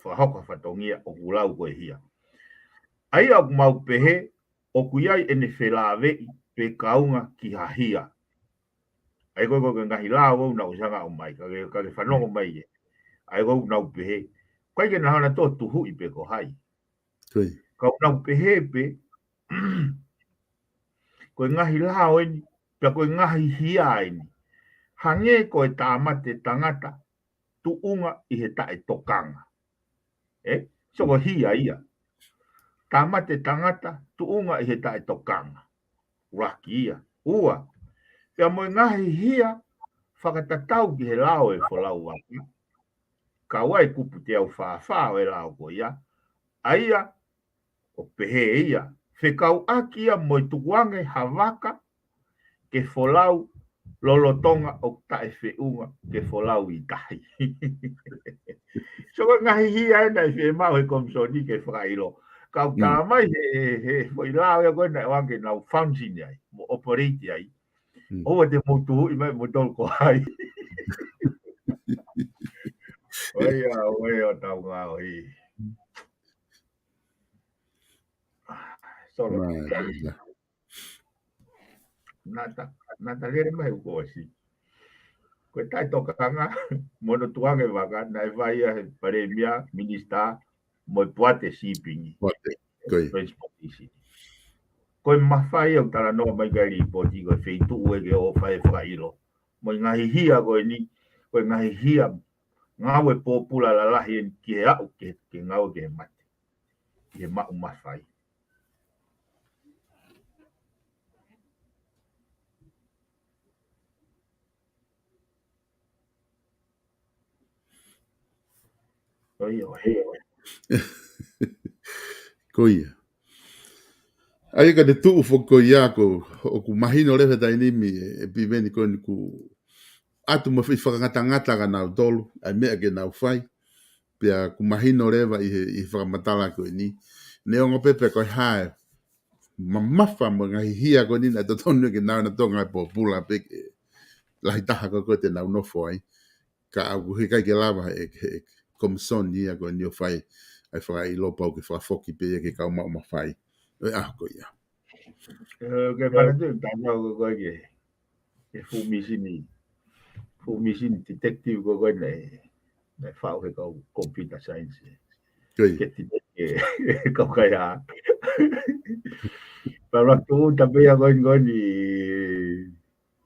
fakahoko fatongia ʻoku lau ko e hia. ʻA ia ʻoku mau pehē, ʻoku ʻi ai ʻene felāveʻi pe kaunga ki ha hia. ʻA ia ko e, ko e ngaahi lao ʻoku nau sanga ʻo mai, ka ke, ka ke fanongo mai ē. ʻA ia ʻoku nau pehē, ʻikai ke nau hanga ʻo tuhuʻi pe ko hai. Ka ʻoku nau pehē pē, ko e ngaahi lao eni, pea ko e ngaahi hia eni. Hangē ko e tāmate tangata, tuʻunga ʻi he taʻetokanga. Ē? So ko e hia ia. Tāmate tangata, tuʻunga ʻi he taʻetokanga. ʻUluaki ia. Ua. Pea mo e ngaahi hia, fakatatau ki he lao ʻo e folau vaka. Kau ai kupu teau fā fā ʻo e lao ko ia. ʻA ia, ʻoku pehē ia, fekauʻaki ia mo e tukuange ha vaka ke folau lolotonga ʻoku taʻefeʻunga ke folau ʻi tahi. So ko e ngaahi hia ena ʻe fiemaʻu he komisoni ke fakaʻilo. Kau tā mai he, he, he foʻi lao ia ko ena ʻoange ke nau function ai, mo operate ai. ʻOua te mou tuhuʻi mai mo tolu ko hai. ʻOi ia, ʻoi ʻo tau ngāo hē. Solo. Naʻa ta, naʻa ta lele mai ʻoku ʻosi. Ko e taʻetokanga, mo hono tukuange vaka, naʻe fai ia he palēmia, minisitā, mo e poate sīpingi. Transportation. Ko e mafai ʻoku talanoa mai ki ai e līpooti ko e feituʻu ē ke ō fai e fakaʻilo. Mo e ngaahi hia ko eni, ko e ngaahi hia ngāue pōpula lalahi eni ki he aʻu ke, ke ngāue ki he mate. Ki he maʻu mafai. ʻOi, ʻoi. Ko ia. ʻA ia ka te tuʻu foki ko ia ko, ʻoku mahino leva he taimi ni ē, ʻe Piveni ko eni kuo ʻatu mo e foʻi fakangatangata kia nautolu, ʻa e meʻa ke nau fai. Pea ʻoku mahino leva ʻi he, ʻi he fakamatala ko eni. Neongo pē pe ko e hā e mamafa mo e ngaahi hia ko eni naʻe totonu ke nau ō nautolu ngāue pōpula pē ke lahi taha ko ē te nau nofo ai. Ka ʻoku ʻikai ke lava ʻe he, he komisoni ia ko eni ʻo fai ʻa e fakaʻilo, pau ke fakafoki pē ia ki he kau maʻu mafai ʻo e ʻaho ko ia. Ē, ke mana tu, tau ko ē ke, ke fuʻu misini. Fuʻu misini detective ko ē naʻe, naʻe faʻu he kau computer science. Ke detect e kau kaihaʻa. Pea ʻoku tuʻu tape ia ko eni, ko eni,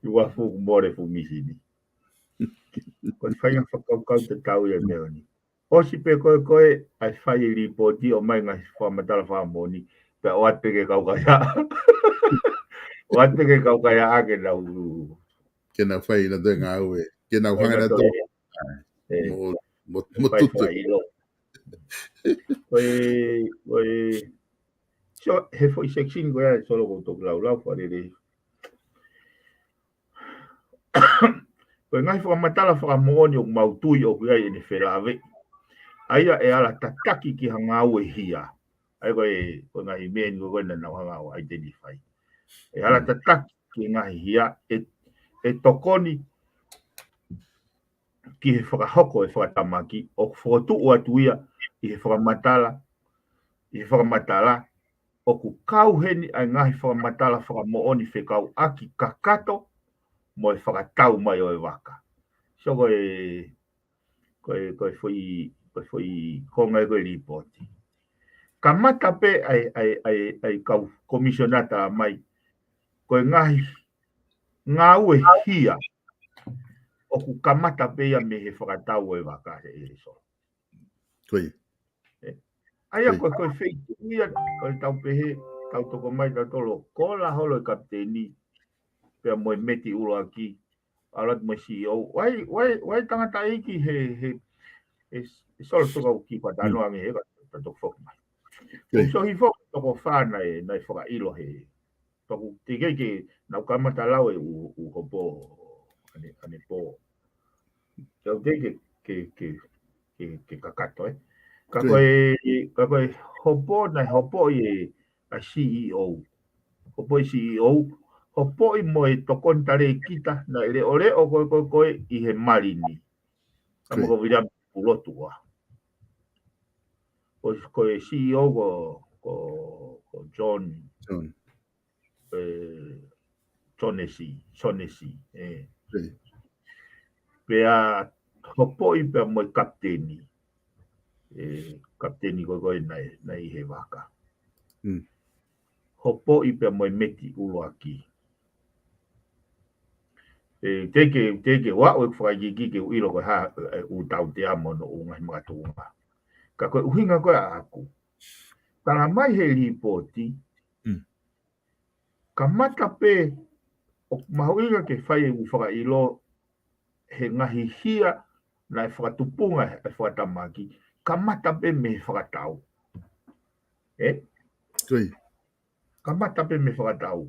ʻi ua fuʻu mole fuʻu misini. Ko e faʻahinga fakakaukau tatau ia meʻa ni. ʻOsi pē ko ē ko ē ʻa e fai e līpooti ʻo mai ngaahi fakamatala fakamoʻoni, pea ʻoatu pē ki he kau kaihaʻa. ʻOatu pē ki he kau kaihaʻa ke nau, ke nau fai nautolu e ngāue, ke nau hanga nautolu ʻo, mo, mo tutu. Ko e, ko e, so, he foʻi section ko ia, Solo, ʻoku ou toki laulau fakalelei. Ko e ngaahi fakamatala fakamoʻoni ʻoku mau tui ʻoku ʻi ai ʻene felāveʻi. ʻA ia ʻe ala tataki ki ha ngāue hia. ʻA ia ko e, ko e ngaahi meʻa ni ko ē naʻa nau hanga ʻo identify. ʻE ala tataki ki he ngaahi hia, ʻe, ʻe tokoni ki he fakahoko e fakatamaki, ʻoku fokotuʻu atu ia ʻi he fakamatala, ʻi he fakamatala, ʻoku kau heni ʻa e ngaahi fakamatala fakamoʻoni fekauʻaki kakato mo e fakatau mai ʻo e vaka. So ko e, ko e, ko e foʻi, ko e foʻi konga ē ko e līpooti. Kamata pē ʻa e, ʻa e, ʻa e, ʻa e kau komisiona tā mai, ko e ngaahi ngāue hia ʻoku kamata pē ia mei he fakatau ʻo e vaka he ʻe so. Ko ia. Ē. ʻA ia ko e, ko e feituʻu ia, ko e tau pehē, tau toko mai, tau tolo, ko la holo e kapiteni, pea mo e meti ʻuluaki, ʻalu atu mo e CEO. ʻOku ʻi ai, ʻoku ʻi ai, ʻoku ʻi ai tangataʻeiki he, he, he, he Solo, toka u ki pa tano ange he ka, ta toko foki mai. Ko ia. So hifo toko fā naʻe, naʻe fakaʻilo he. Pea ʻoku teʻeki ke nau kamata lau e ʻū, ʻū hopo ʻanepō. Pea ʻoku teʻeki ke, ke, ke, ke kakato, ē. Ka ko e, ka ko e hopo, naʻe hopo ʻi he, ʻa e CEO. Hopo ʻi he CEO, Hopoʻi mo e tokoni talēkita naʻe leʻoleʻo ko ē ko ē ko ē ʻi he mali ni. Ka mo Ko ia. ko Viliami Pulotu ua. Ko, ko e C E O ko, ko, ko John, John. ē, Jonesi, Jonesi, ē. Ko ia. Pea hopoʻi pea mo e kapiteni. Ē, kapiteni ko ē ko ē naʻe, naʻe ʻi he vaka. Mm. Hopoʻi pea mo e meti ʻuluaki. Ē, teʻeki, teʻeki ʻoatu e fakaikiiki ke u ʻilo ko e hā, ē, ʻū tautea mo hono ʻū ngaahi makatuʻunga. Ka ko e ʻuhinga ko ē ʻaʻaku. Tala mai he lipooti. Mm. Kamata pē ʻoku mahuʻinga ke fai e ʻū fakaʻilo he ngaahi hia naʻe fakatupunga e fakatamaki. Kamata pē mei he fakatau. Ē? Ko ia. Kamata pē mei he fakatau.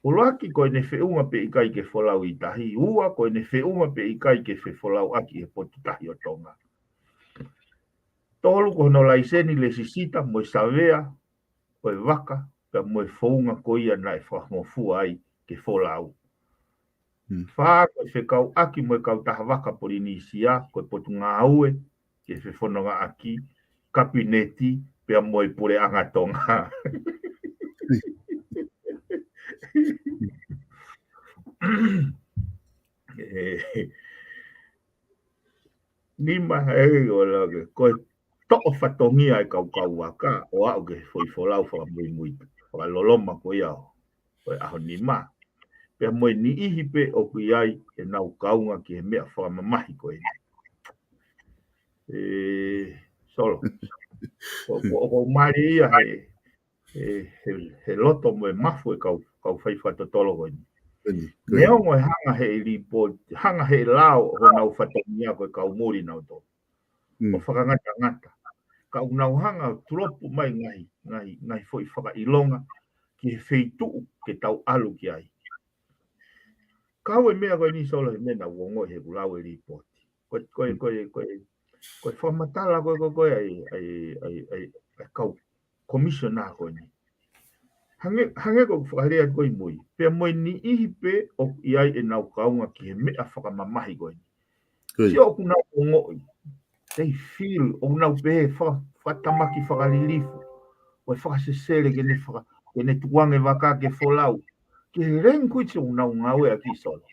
ʻUluaki ko ʻene feʻunga pe ʻikai ke folau ʻi tahi. Ua ko ʻene feʻunga pe ʻikai ke fefolauʻaki he potu tahi ʻo Tonga. Tolu ko hono laiseni lēsisita mo e savea ʻo e vaka, pea mo e founga ko ia naʻe fakangofua ai ke folau. Mm. Fā ko e fekauʻaki mo e kautaha vaka Polinisia, ko e potungāue ke fefonongaʻaki, kapineti, pea mo e puleʻanga Tonga. Ē, nima, ē, ʻo lake, ko e toʻo fatongia e kaukau vaka, ʻo aʻu ki he foʻi folau fakamuimui, fakaloloma ko ia ʻo e ʻaho nima. Pea mo e niʻihi pē ʻoku ʻi ai ʻenau kaunga ki he meʻa fakamamahi ko eni. Ē, Solo. Ko, ko, ko mali ia he, he, he, he loto mo e mafu e kau, kau fai fakatotolo ko eni. Ko eni, ko eni. Neongo e hanga he lipooti, hanga he lao honau fatongia ko e kau muli nautolu. Mm. ʻO fakangatangata. Ka ʻoku nau hanga ʻo tulopu mai ngaahi, ngaahi, ngaahi foʻi fakaʻilonga ki he feituʻu ke tau ʻalu ki ai. Kau e meʻa ko eni Solo he meʻa naʻa ku ongoʻi he kuo lau e lipooti. Ko e, ko e, ko e, ko e, ko e fakamatala ko e, ko e, ko e ʻa e, ʻa e, ʻa e, ʻa e, ʻa e kau komisiona ko eni. Hangē, hangē ko e fakalea ko ē ʻi mui. Pea mo e niʻihi pē ʻoku ʻi ai ʻenau kaunga ki he meʻa fakamamahi ko eni. Ko ia. Sio ʻoku nau ongoʻi. They feel, ʻoku nau pehē faka-, fakatamaki fakalilifu. ʻO e fakasesele ke ne faka-, ke ne tukuange vaka ke folau. Ki he language ʻoku nau ngāueʻaki Solo.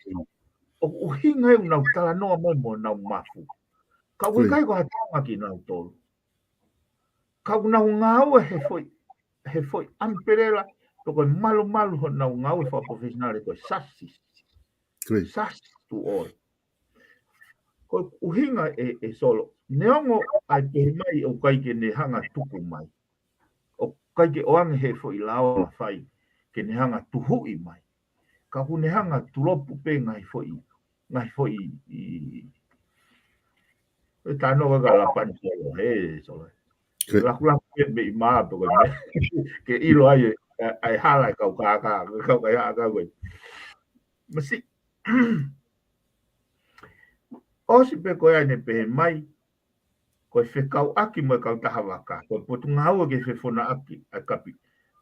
ʻOku ʻuhinga ʻoku nau talanoa mai mo nau mafu. Ka ʻoku Ko ia. ʻikai ko ha taonga kinautolu. Ka ʻoku nau ngāue he foʻi, he foʻi umbrella, pe ko e malumalu honau ngāue fakaprofessional ko e sasi. Ko ia. Sasi tu ʻoe. Ko e ʻuhinga ē, ē Solo. Neongo ʻa e pehē mai ʻoku ʻikai ke ne hanga tuku mai. ʻOku ʻikai ke ʻoange he foʻi lao ʻa fai ke ne hanga tuhuʻi mai. Ka ʻoku ne hanga tulopu pē ngaahi foʻi, ngaahi foʻi ʻi, ʻe tano ka lapani Solo, he Solo. Ke Ke- lakulaku pē mei mā pe ko e meʻa. Ke ʻilo ai, ē, ʻa e hala e kau kākā, kau kākā ko ē. Masi. ʻOsi pē ko ia ʻene pehē mai, ko e fekauʻaki mo e kautaha vaka, ko e potungāue ke fefonongaʻaki, ʻa e kapi-,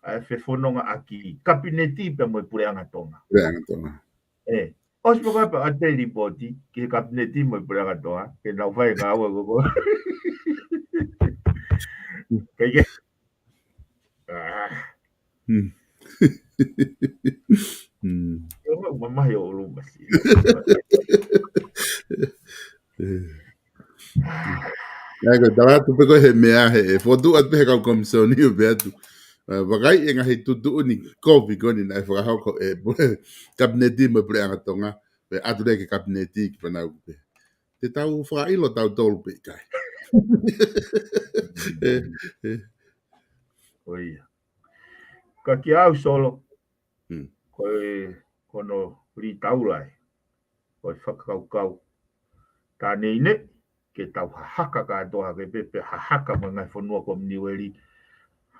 ʻa e fefonongaʻaki, kapineti pea mo e puleʻanga Tonga. Puleʻanga Tonga. Ē, ʻosi pē ko ia pea ʻoatu e lipooti, ki he kapineti mo e puleʻanga Tonga, ke nau fai ngāue ko ko. Kae kehe. Ah. Hmm. Hmm. Ia, ma-, mamahi ʻo ʻulu masi. Ē. Naʻe ko e tala atu pē ko e he meʻa he, ʻe fotu atu pē he kau komisioni ʻo pehē atu. Ē, vakai e ngaahi tuʻutuʻuni kovi ko eni naʻe fakahoko ʻe kapineti mo e puleʻanga Tonga. Pea ʻatu leva ki he kapineti ki Fanauʻi pē. Te tau fakaʻilo tautolu pe ʻikai. Ē, ē. Ko ia. Ka kiate au Solo, Hmm. ko e, ko hono lī taula ē. Ko e fakakaukau. Tā neʻineʻi, ke tau hahaka kātoa ke pepe hahaka mo e ngaahi fonua Kominiueli.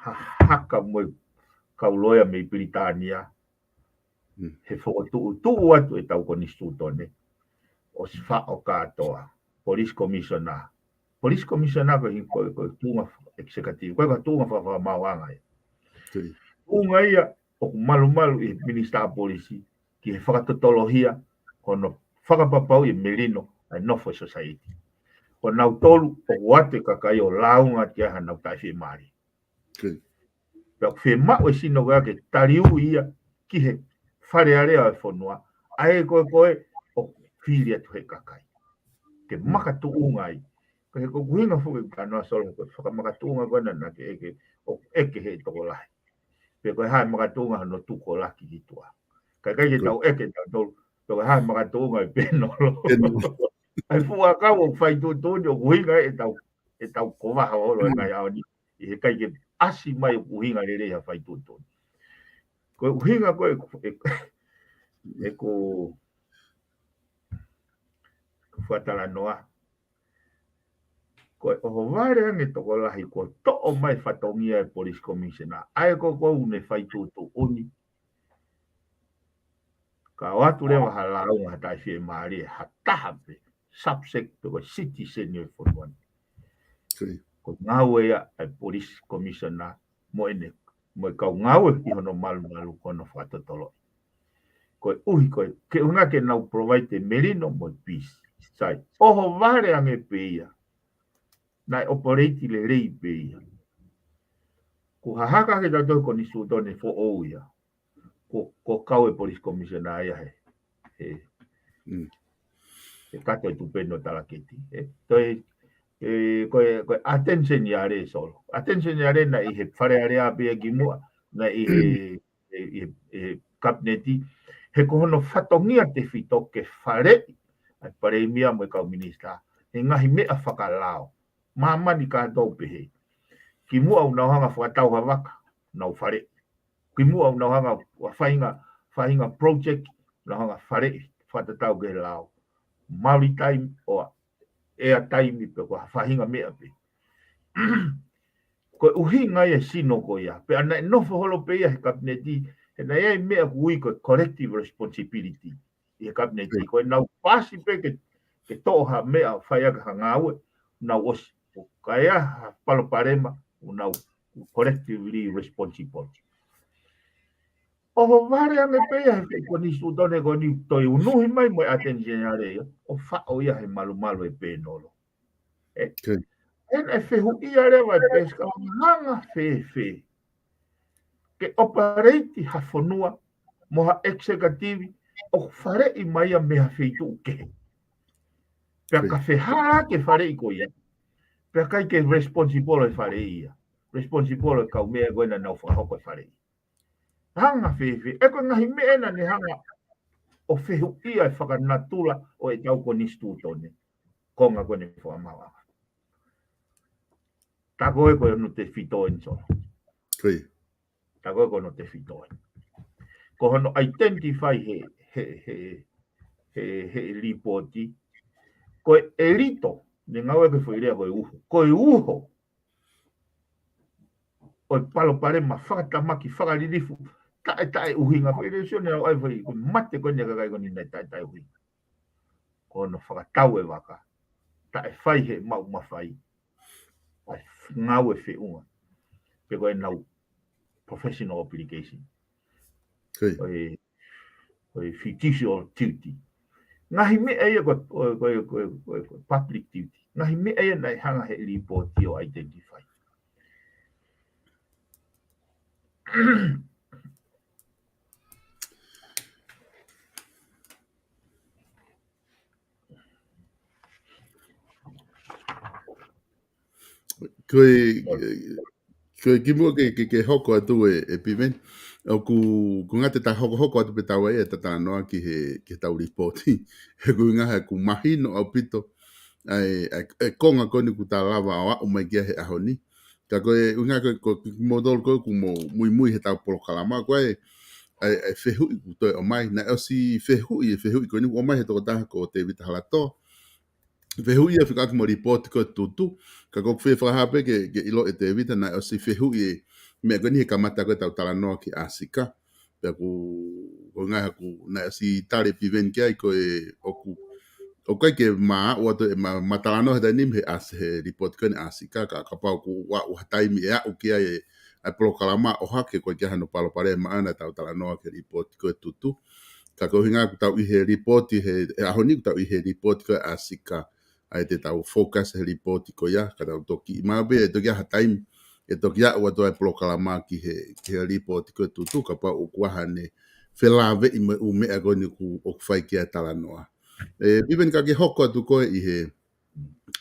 Hahaka mo e kau loea mei Pilitānia. Hmm. He fokotuʻutuʻu atu ʻetau konisitūtone. ʻOsi faʻo kātoa. Police Commissioner. Police Commissioner ko e hi-, ko e, ko e tuʻunga executive. Ko e, ko e tuʻunga faka-, fakamaauʻanga ia. Ko ia. Tuʻunga ia, ʻoku malumalu ʻi he Minisitā Polisi ki he fakatotoloʻi hono fakapapauʻi ʻe Melino ʻa e nofo ʻa e society. Ko nautolu ʻoku ʻoatu e kakai ʻo lāunga ki ai hanau taʻefiemālie. Pea ʻoku fiemaʻu e sino ko ia ke taliui ia ki he Fale Alea ʻo e fonua, ʻa ē ko ē ko ē ʻoku fili atu he kakai ke makatuʻunga ai. Ka he ko e ʻuhinga foki ʻoku talanoa Solo, ko e fakamakatuʻunga ko ena naʻa ke ʻeke, ʻoku ʻeke he tokolahi pe ko e hā e makatuʻunga hono tuku ʻo laki ki tuʻa. Ka ʻikai ke tau ʻeke tautolu pe ko e hā e makatuʻunga e pēnolo. ʻA e fuʻu ʻakau ʻoku fai tuʻutuʻuni ʻoku ʻuhinga ʻetau, ʻetau kovaha holo e ngaahi ʻaho ni, ʻi he ʻikai ke ʻasi mai ʻoku ʻuhinga lelei ha fai tuʻutuʻuni. Ko e ʻuhinga ko ē ʻeku, ʻeku, ʻeku fakatalanoa, ko e ʻohovale ange tokolahi kuo toʻo mai fatongia e Police Commissioner, ʻa ē ko ē ʻoku ne fai tuʻutuʻuni, ka ʻoatu leva ha lāunga ha taʻefiemālie ha taha pe subject pe ko e citizen ʻo e fonua ni. Ko e ngāue ia ʻa e Police Commissioner mo ʻene, mo e kau ngāue ʻi hono malumalu ko hono fakatotoloʻi. Koeʻuhi ko e, ke ʻuhinga ke nau provide e melino mo e peace. Sai, ʻohovale ange pē ia, naʻe operate lelei pē ia, kuo hahaka ke tau tohi konisitūtone foʻou ia, ko, ko e kau e Police Commissioner ia he, he, he kato e tupenu ʻo talaketi. He, toe, he, ko e, ko e attention ia lea Solo. Attention ia lea naʻe ʻi he Fale Alea pē ia kimuʻa, naʻe ʻi he, he, he, he Kapineti, he ko hono fatongia tefito ke faleʻi ʻa e Palēmia mo e kau minisitā he ngaahi meʻa fakalao. Māmani kātoa pehē. Kimuʻa ʻoku nau hanga fakatau ha vaka, nau faleʻi. Kimuʻa ʻoku nau hanga ʻo faʻahinga, faʻahinga project, nau hanga faleʻi, fakatatau ki he lao. Maritime ʻo airtime pe ko ha faʻahinga meʻa pē. Ko e ʻuhinga ia e sino ko ia. Pea naʻe nofo holo pē ia he Kapineti, he naʻe ʻi ai e meʻa ʻoku ui ko e collective responsibility ʻi he Kapineti. Ko ʻenau paasi pē ke, ke toʻo ha meʻa ʻo fai ʻaki ha ngāue, nau ʻosi. ʻOku ʻi ai ha palopalema, ʻoku nau collectively responsible. ʻOhovale ange pē ia he konisitūtone ko eni toe unuhi mai mo e Attorney General ia, ʻo faʻo ia he malumalu e pēnolo. ʻE, ʻe naʻe fehuʻia leva e pēsi ka hanga fēfē ke operate ha fonua mo ha executive ʻoku faleʻi mai ia mei ha feituʻu kehe. Pea ka fehālaaki e faleʻi ko ia, pea ʻikai ke responsible e faleʻi ia. Responsible e kau meʻa ko ena naʻa nau fakahoko e faleʻi. Hanga fēfē, ʻe ko e ngaahi meʻa ena ne hanga ʻo fehuʻia e fakanatula ʻo ʻetau konisitūtone. Konga ko eni fakamaauʻanga. Tā ko ē ko hono tefito eni Solo. Ko ia. Tā ko ē ko hono tefito eni. Ko hono identify he, he, he, he, he lipooti. Ko e ʻelito, ne ngāueʻaki e foʻi lea ko e uho. Ko e uho ʻo e palopalema fakatamaki, fakalilifu, taʻe, taʻe ʻuhinga. Ko e lēsoni au ai fai, ko e mate ko eni e kakai ko eni naʻe taʻe, taʻe ʻuhinga. Ko hono fakatau e vaka, taʻe fai he maʻu mafai ʻa e ngāue feʻunga pe ko ʻenau professional obligation. Ko ia. Ko e, ko e fiducial duty. Ngaahi meʻa ia ko, ko, ko, ko, ko, ko public duty. Ngaahi meʻa ia naʻe hanga he lipooti ʻo identify. Ko e, ko e kimuʻa ke, ke, ke hoko atu e, e Piveni. ʻOku, ko e ngata ʻetau hokohoko atu pē ʻetau ʻai ʻetau talanoa ki he, ki heʻetau lipooti. He ko e ʻuhinga he ʻoku mahino ʻaupito ʻa e, ʻa e, ʻa e konga ko eni ʻoku ta lava ʻo aʻu mai ki ai he ʻaho ni. Ka ko e ʻuhinga ko e, ko kimoutolu ko ē ʻoku mou muimui heʻetau polokalama, ko e, ʻa e, ʻa e fehuʻi ʻoku toe ʻomai. Naʻe ʻosi fehuʻi, e fehuʻi ko eni ʻoku ʻomai he tokotaha ko Tēvita Halatoa. Fehuʻi ia fekauʻaki mo e lipooti ko e tutu, ka ʻoku ou fie fakahā pē ke, ke ʻilo ʻe Tēvita naʻe ʻosi fehuʻi e meʻa ko eni he kamata ko ē ʻetau talanoa ki ʻAsika. Pea ʻoku, ko e ʻuhinga he ʻoku, naʻe ʻosi tali ʻe Piveni ki ai ko e ʻoku, ʻoku ʻikai ke ma aʻu atu ʻe ma, ma talanoa he taimi ni he ʻAsi-, he lipooti ko eni ʻAsika, ka, kapau ʻoku ʻi ai ha taimi ʻe aʻu ki ai e, ʻa e polokalama ʻo hake ko e ʻikai hano palopalema ʻaʻana ʻetau talanoa ki he lipooti ko e tutu. Ka ko e ʻuhinga ʻoku tau ʻi he lipooti he, he ʻaho ni ʻoku tau ʻi he lipooti ko e ʻAsika. ʻA ia te tau focus he lipooti ko ia, ka tau toki, ʻi maʻu pē, ʻe toki ʻi ai ha taimi, ʻe toki aʻu atu ʻa e polokalama ki he, ki he lipooti ko e tutu, kapau ʻoku ʻi ai haʻane felāveʻi mo e ʻū meʻa ko eni ʻoku, ʻoku fai ki ai e talanoa. ʻE, Vivian ka ke hoko atu koe ʻi he,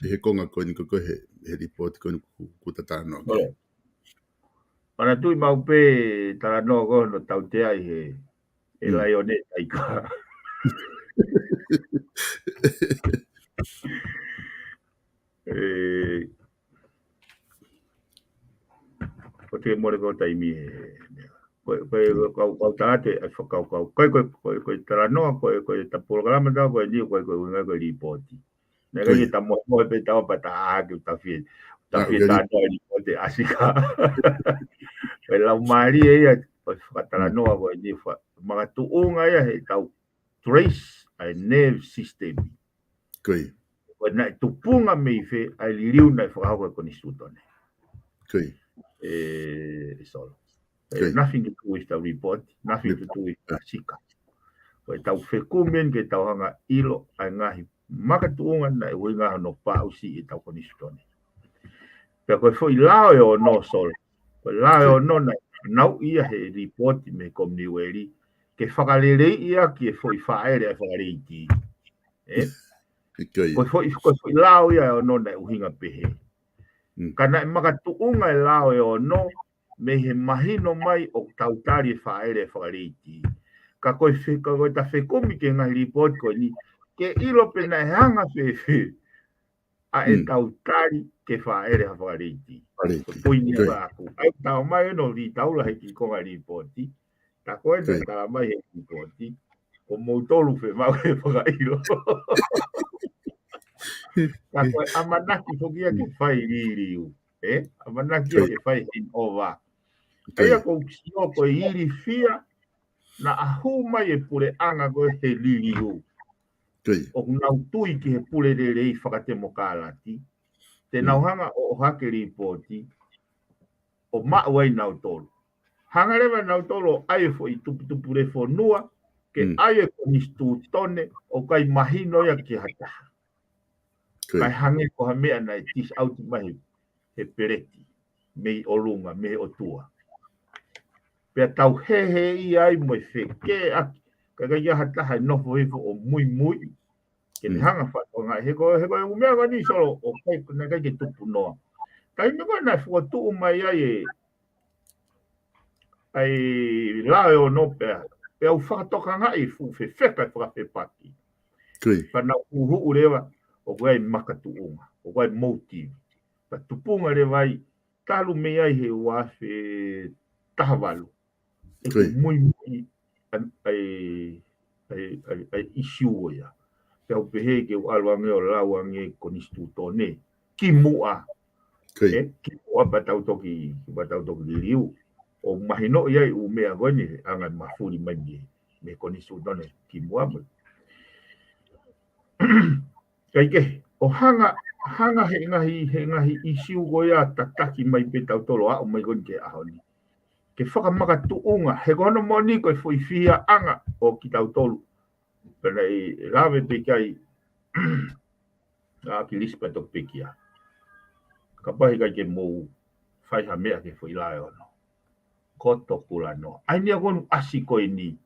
ʻi he konga ko eni ko, ko e he, he lipooti ko eni ʻoku, ʻoku ta talanoa ki ai. Manatuʻi maʻu pē talanoa ko hono tautea ʻi he, he laione taika. ʻE, ko te mole ko taimi he, ko, ko, ko, kau, kau tāte, ʻa e fakakaukau. Ko, ko, ko, ko talanoa, ko, ko ta polokalama tau, ko eni, ko, ko, ko, ko lipooti. Naʻe ʻikai ke ta mohe, mohe pē tau pea ta ʻā ke ta fie, ta fie talanoa lipooti ʻAsika. Ko e lau mālie ia, ko e fakatalanoa ko eni fa, makatuʻunga ia he tau trace ʻa e nerve system. Ko ia. Ko e naʻe tupunga mei fē ʻa e liliu naʻe fakahoko ʻe he konisitūtone. Ko ia. ʻE, ʻe Solo. ʻE, nothing to do with the report, nothing to do with ʻAsika. Ko e tau fekumi eni ke tau hanga ʻilo ʻa e ngaahi makatuʻunga naʻe ʻuhinga hono paʻusi ʻe he tau konisitūtone. Pea ko e foʻi lao ʻe ono Solo. Ko e lao ʻe ono naʻe fanauʻi ia he lipooti mei he Kominiueli ke fakaleleiʻi ʻaki e foʻi fāʻele ʻa e fakaleiti. ʻE? Ko e foʻi, ko e foʻi lao ia ʻe ono naʻe ʻuhinga pehē. Ka naʻe makatuʻunga e lao ʻe ono mei he mahino mai ʻoku tau tali e fāʻele ʻa e fakaleiti. Ka ko e fe, ka ko e ta fekumi ki he ngaahi lipooti ko eni, ke ʻilo pe naʻe hanga fēfē ʻa e tau tali ke fāʻele ha fakaleiti. Ko e poini ia ʻaʻaku. ʻA ia tau mai ʻo lī taula he kiʻi konga lipooti. Ta ko e naʻe tala mai he lipooti. Ko moutolu fe mau he fakaʻilo. Ta ko e ʻamanaki foki ia ke fai liliu. ʻE? ʻAmanaki ia ke fai handover. ʻA ia ko u sio ko e ilifia naʻa hū mai e puleʻanga ko e he liliu. ʻOku nau tui ki he pule lelei fakatemokalati. Te nau hanga ʻo, ʻo hake lipooti, ʻo maʻu ai nautolu. Hanga leva nautolu ʻo ʻai e foʻi tuputupulefonua, ke ʻai e konisitūtone, ʻoku ʻikai mahino ia ki ha taha. Kae hangē ko ha meʻa naʻe tease out mai he, he peleti, mei ʻolunga, mei he ʻOtua. Pea tau hēhēʻia ai mo e fekē ʻaki, ka ʻikai ha taha ʻe nofo hifo ʻo muimui, ke ne hanga fakatonga, he ko, he ko e ʻū meʻa ko eni Solo, ʻoku ʻikai, naʻe ʻikai ke tupu noa. Taimi ko ē naʻe fokotuʻu mai ai e, ʻa e lao ʻe ono pea, pea u fakatokangaʻi fuʻu fefeka e fakafepaki. Pea naʻa ku huʻu leva, ʻoku ʻi ai e makatuʻunga, ʻoku ʻi ai e motive. Pea tupunga leva ai, talu mei ai he ua afe taha valu. ʻE ke muimui ʻa e, ʻa e, ʻa e, ʻa e ʻisiū ko ia. Pea u pehē ke u ʻalu ange ʻo lau ange konisitūtone. Kimuʻa. ʻE, kimuʻa pea tau toki, pea tau toki liliu. ʻO mahinoʻi ai ʻū meʻa ko eni, anga e mafuli mai mei, mei konisitūtone. Kimuʻa mo. Kae kehe, ʻo hanga, hanga he ngaahi, he ngaahi ʻisiū ko ia tataki mai pē tautolu aʻu mai ko eni ki he ʻaho ni. Ke fakamakatuʻunga, he ko hono moʻoni ko e foʻi fihiaʻanga ʻo kitautolu. Pea naʻe lave pē ki ai, ʻa Kilisi pea toki pekia. Kapau he ʻikai ke mou fai ha meʻa ki he foʻi lao ʻe ono. Koto kulanoa. ʻAi ni a konu ʻasi ko eni.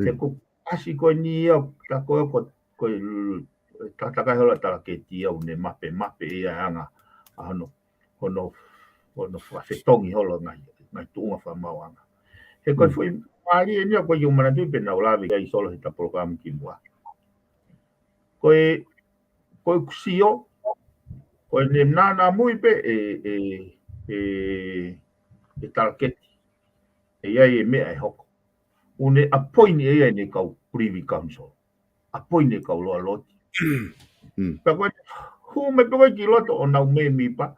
He ko ʻasi ko eni ia, ka ko, ko, ko e l-, takatakai hola talaketi ia ʻoku ne mape, mape ia anga, ʻa hono, hono, hono fakafetongi hola ngaahi, ngaahi tuʻunga fakamaauʻanga. He ko e foʻi mālie eni ia ko e ʻiu manatu pē naʻa u lave ki ai Solo he ta polokalama kimuʻa. Ko e, ko e kusio, ko e ne nana mui pē e, e, e, e talaketi. ʻE ʻi ai e meʻa ʻe hoko. ʻOku ne appoint ʻe ia ʻene kau Privy Council. Appoint e kau loaloa. Pea ko e hū mai pē ko e ki loto ʻo nau mēmipa.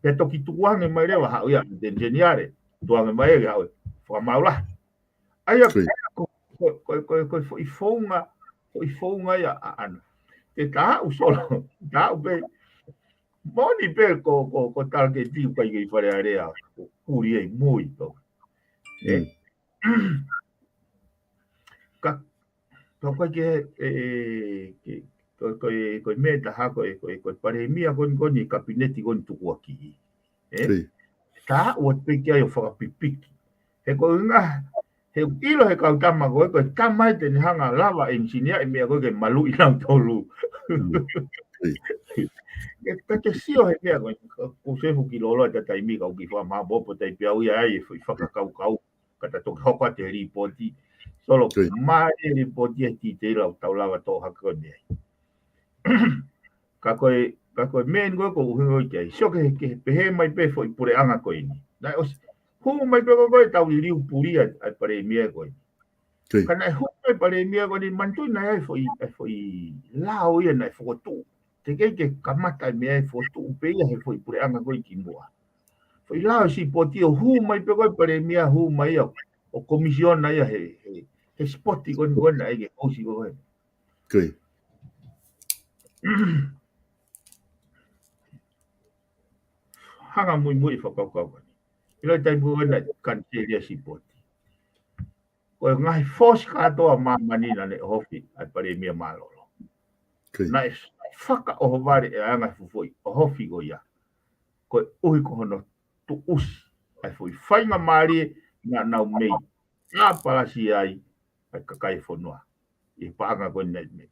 Pea toki tukuange mai leva haʻu ia, Attorney General. Tuange mai e haʻu e fakamaau lahi. ʻA ia ko, ko, ko, ko, ko e foʻi founga, foʻi founga ia ʻaʻana. Te ta aʻu Solo, ta aʻu pē. Moʻoni pē ko, ko, ko e tala ke tiu kai ke i Fale Alea, ko kuli ai mui ko. E? Mm. Ka, tau kai ke, e, ke, ko, ko, ko e meʻa ʻe taha ko e, ko e, ko e palēmia ko eni, ko eni kapineti ko eni tukuakiʻi. E? Kei. Tā ua pē ki ai ʻo fakapipiki. He ko e ngaahi, he ʻilo he kau tama ko e, ko e tama ē te ne hanga lava ʻenisinia e meʻa ko e ke maluʻi nautolu. Mm. Kei. Ke, ka ke sio he meʻa ko e, ko e sefu ki lolo ʻa e taimi kau ki fakamabopo tai pea ui ai e foʻi fakakaukau. Ka ta toki hoko atu e lipooti. Solo, kei. Mai e lipooti e titei lau tau lava tō hake ko eni ai. Ka ko e, ka ko e meʻa eni ko e ko e ʻuhinga ʻoku ʻikai. Sio ke, ke pehē mai pē foʻi puleʻanga ko eni. Naʻe ʻosi, hū mai pē ko e ko e tau liliu puli ʻa e, ʻa e palēmia ko eni. Kei. Ka naʻe hū mai palēmia ko eni manatuʻi naʻe ʻi ai e foʻi, e foʻi lao ia naʻe fokotuʻu. Teʻeki ke kamata e meʻa e fokotuʻu pē ia he foʻi puleʻanga ko e kimuʻa. Foʻi lao e sipoti ʻo hū mai pē ko e palēmia hū mai ia ʻo komisiona ia he, he, he sipoti ko eni ko eni ʻa e ke hosi ko e. Kei. Hanga muimui fakakaukau ko eni. ʻIlo e taimi ko eni kaniseli e sipoti. Ko e ngaahi fosi kātoa ʻa māmani naʻa ne ʻohofi ʻa e palēmia mālōlō. Kei. Naʻe fakaʻohovale e anga e fuʻu foʻi ʻohofi ko ia. Koeʻuhi ko hono tuʻusi ʻa e foʻi faingamālie naʻa nau mei ʻāpalasi ai ʻa e kakai e fonua. ʻI he paʻanga ko eni naʻe mei.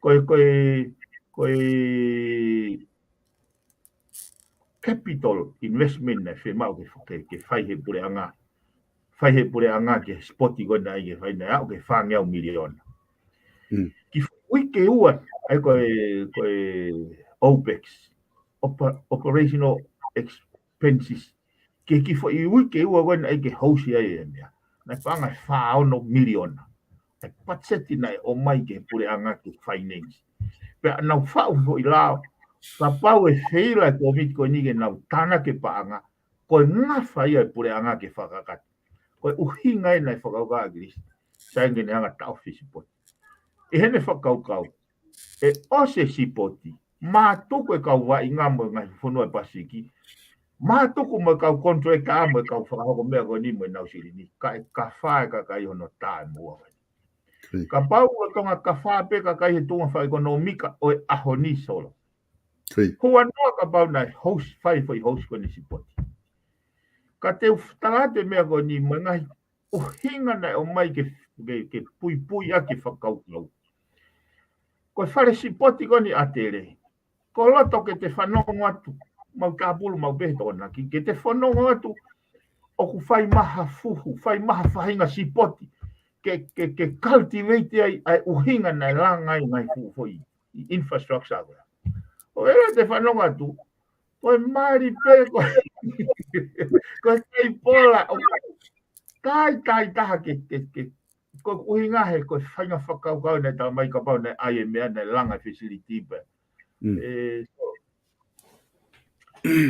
Ko e, ko e, ko e capital investment naʻe fiemaʻu ke, ke, ke fai he puleʻanga. Fai he puleʻanga ke sipoti ko eni naʻe ke fai naʻe aʻu ki he fāngeau miliona. Mm. Ki foʻi uike ua, ʻa e ko e, ko e OPEX, opa-, operational expenses. Ke ki foʻi uike ua ko eni naʻe ke hosi ai e meʻa. Naʻe paʻanga e fā ono miliona. ʻA e patiseti naʻe ʻomai ki he puleʻanga ke finance. Pea nau faʻu foʻi lao, kapau ʻe feila e kōmiti ko eni ke nau tānaki e paʻanga, ko e ngafa ia e puleʻanga ke fakakakato. Ko e ʻuhinga ia naʻe fakakaukau ʻa ʻAkilisi, sai ange ke ne hanga taʻofi e sipoti. ʻI heʻene fakakaukau, ʻe ʻosi e sipoti, mātuku e kau vaʻinga mo e ngaahi fonua e Pasifiki, mātuku mo e kau contractor mo e kau fakahoko meʻa ko eni mo ʻenau silini, kae kafā e kakai hono taʻemuʻa ko eni. Kei. Kapau ʻe Tonga kafā pē kakai he tuʻunga fakaʻekonōmika ʻo e ʻaho ni Solo. Kei. Huanoa kapau naʻe hosi, fai foʻi hosi ko eni sipoti. Ka te u tala atu e meʻa ko eni mo e ngaahi ʻuhinga naʻe ʻomai ke, ke, ke puipui ʻaki e fakakaukau. Ko e fale sipoti ko eni ʻAtele. Ko loto ke te fanongo atu, mau tāpulu, mau pehē Tokonaki, ke te fanongo atu, ʻoku fai mai ha fuhu, fai mai ha faʻahinga sipoti, ke, ke, ke cultivate ai, ʻa e ʻuhinga naʻe langa ai ngaahi fuʻu foʻi, ʻi infrastructure ko ē. ʻO ʻilo te fanongo atu, ko e mali pē, ko, ko e taipola, ʻo, tai, tai taha ke, ke, ke, ko e ʻuhinga he, ko e faʻahinga fakakaukau naʻe tala mai kapau naʻe ʻai e meʻa naʻe langa e facility pē. Mm. E, so,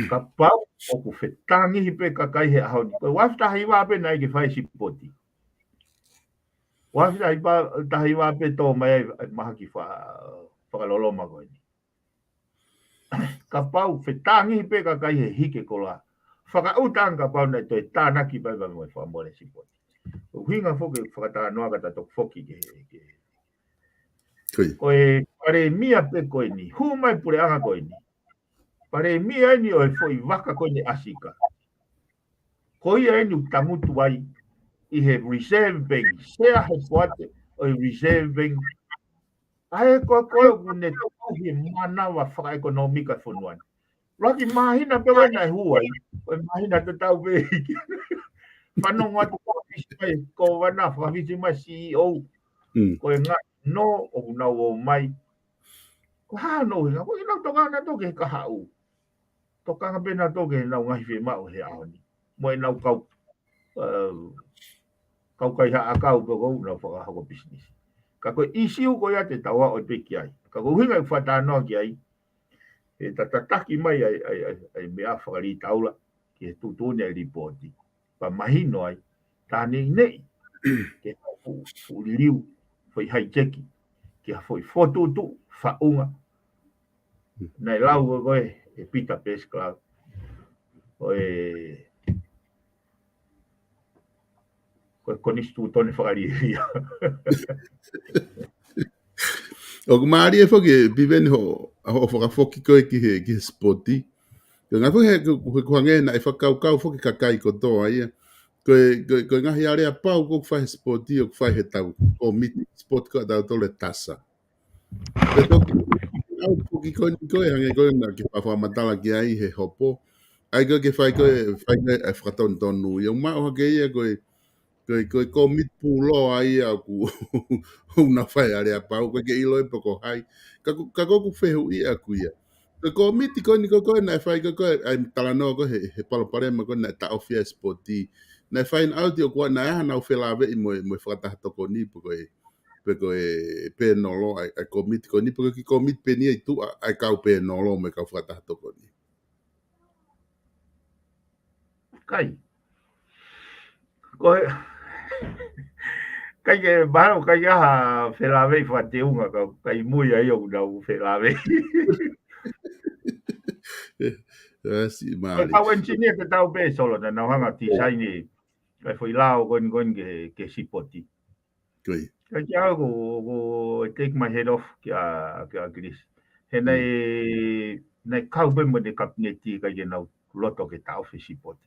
kapau ʻoku fetangihi pē kakai he ʻaho ni. Ko e ua afe taha hiva pē naʻe ke fai sipoti. Ua afe taha hiva, taha hiva pē tō mai ai, ai mahaki fa-, fakaloloma ko eni. Kapau fetangihi pē kakai he hiki e koloa. Fakaʻuta ange kapau naʻe toe tānaki pē pea mo e fakamole sipoti. ʻUhinga foki fakatalanoa ka ta toki foki ke, ke. Kei. Ko e palēmia pē ko eni. Hū mai puleʻanga ko eni. Palēmia eni ʻo e foʻi vaka ko eni ʻAsika. Ko ia eni ʻoku tangutu ai ʻi he Reserve Bank. Sea he poate ʻo e Reserve Bank. ʻA e ko, ko e ʻoku ne tauhi e manava fakaʻekonōmika e fonua ni. Laki māhina pē ʻoku naʻe hū ai, ko e māhina tatau pē. Fanongo atu ko fisi mai, ko vana, fakafisi mai C E O. Mm. Ko e ngaahi nō, ʻoku nau ō mai. Ko e hā hono ʻuhinga, ko e nau tokanga nautolu ki he kahaʻu. Tokanga pē nautolu ki heʻenau ngaahi fiemaʻu he ʻaho ni. Mo ʻenau kau, eh, kau kaihaʻa kau pē ʻoku nau fakahoko pisinisi. Ka ko e ʻīsiu ko ia te tau ō pē ki ai. Ka ko e ʻuhinga ʻeku fakatalanoa ki ai, ʻe ta tataki mai ai, ai, ai, ai meʻa fakalitaula ki he tuʻutuʻuni e lipooti. Pea mahino ai, tā neʻineʻi, ke fuʻu, fuʻu liliu, foʻi haiteki, ke ha foʻi fokotuʻutuʻu, faʻunga. Naʻe lau ko ē, ʻe Pita Peesi Kalauni. Ko e, ko e konisitūtone fakalielia. ʻOku mālie foki ʻe Piveni hoʻo, hoʻo fakafoki ko ē ki he, ki he sipoti. Ko e ngaahi foki he, he, he kuo hangē naʻe fakakaukau foki kakai kotoa ia. Ko e, ko e, ko e ngaahi aleapau ʻoku fai he sipoti, ʻoku fai he tau kōmiti sipoti ko ē ʻa tautolu ʻe tasa. Pea toki, ʻa e foki ko eni ko e hangē ko ē naʻa ke fa-, fakamatala ki ai he hopo. ʻA ia ko e ke fai ko ē, fai ko ē ʻa e fakatonutonu. ʻIo, ʻoku maʻu hake ia ko e, ko e, ko e kōmiti pūloa ia ʻoku, ʻoku na fai aleapau, ʻoku ʻikai ke ʻilo ʻe pe ko hai. Ka ʻoku, ka ʻoku ou fehuʻi ʻaku ia. Ko e kōmiti ko eni ko ē naʻe fai ko ē, ʻa e talanoa ko ē he, he palopalema ko ē naʻe taʻofi ai e sipoti. Naʻe find out ʻoku ʻi ai, naʻe ʻi ai haʻanau felāveʻi mo e, mo e fakataha tokoni pe ko e, pe ko e pēnolo, ʻa e, ʻa e kōmiti ko eni, pe ko e kiʻi kōmiti pē eni ʻi tuʻa, ʻa e kau pēnolo mo e kau fakataha tokoni. ʻIkai. Ko e, ʻikai ke mahalo, ʻikai ke ʻi ai ha felāveʻi fakateunga, ka ʻikai mui ai ʻoku nau felāveʻi. ʻIo, siʻi mālie. Ko e kau engineer ke tau pē Solo, naʻa nau hanga ʻo tisaini ʻa e foʻi lao ko eni ko eni ki he, ki he sipoti. Ko ia. Ka kiate au ʻoku, ʻoku take my hat off kia, kia ʻAkilisi. He naʻe, naʻe kau pē mo e kapineti ʻikai ke nau loto ke taʻofi e sipoti.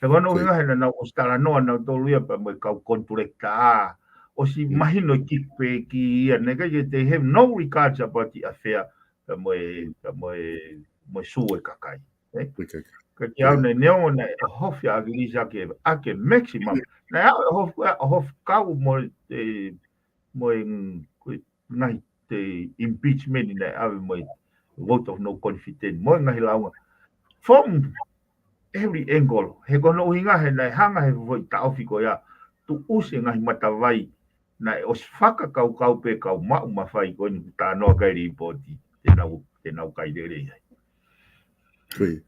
He ko hono ʻuhinga he naʻa nau ʻosi talanoa nautolu ia pea mo e kau contractor. ʻOsi mahino e kickback ia, naʻe ʻikai ke, they have no regards about the affair pea mo e, pea mo e, mo e sū e kakai. ʻE? Ka kiate au naʻe neongo naʻe ʻohofi ʻa ʻAkilisi ʻaki, ʻaki e maximum. Naʻe ʻohofi, ʻohofi kau mo e, mo e, mm, ko e ngaahi te impeachment naʻe ʻave mo e vote of no confidence, mo e ngaahi launga. From every angle, he ko hono ʻuhinga he naʻe hanga he foʻi taʻofi ko ia, tuʻusi e ngaahi matavai, naʻe ʻosi fakakaukau pē kau maʻu mafai ko eni ʻoku talanoa ki ai e lipooti, te nau, te nau kai lelei ai. Ko ia.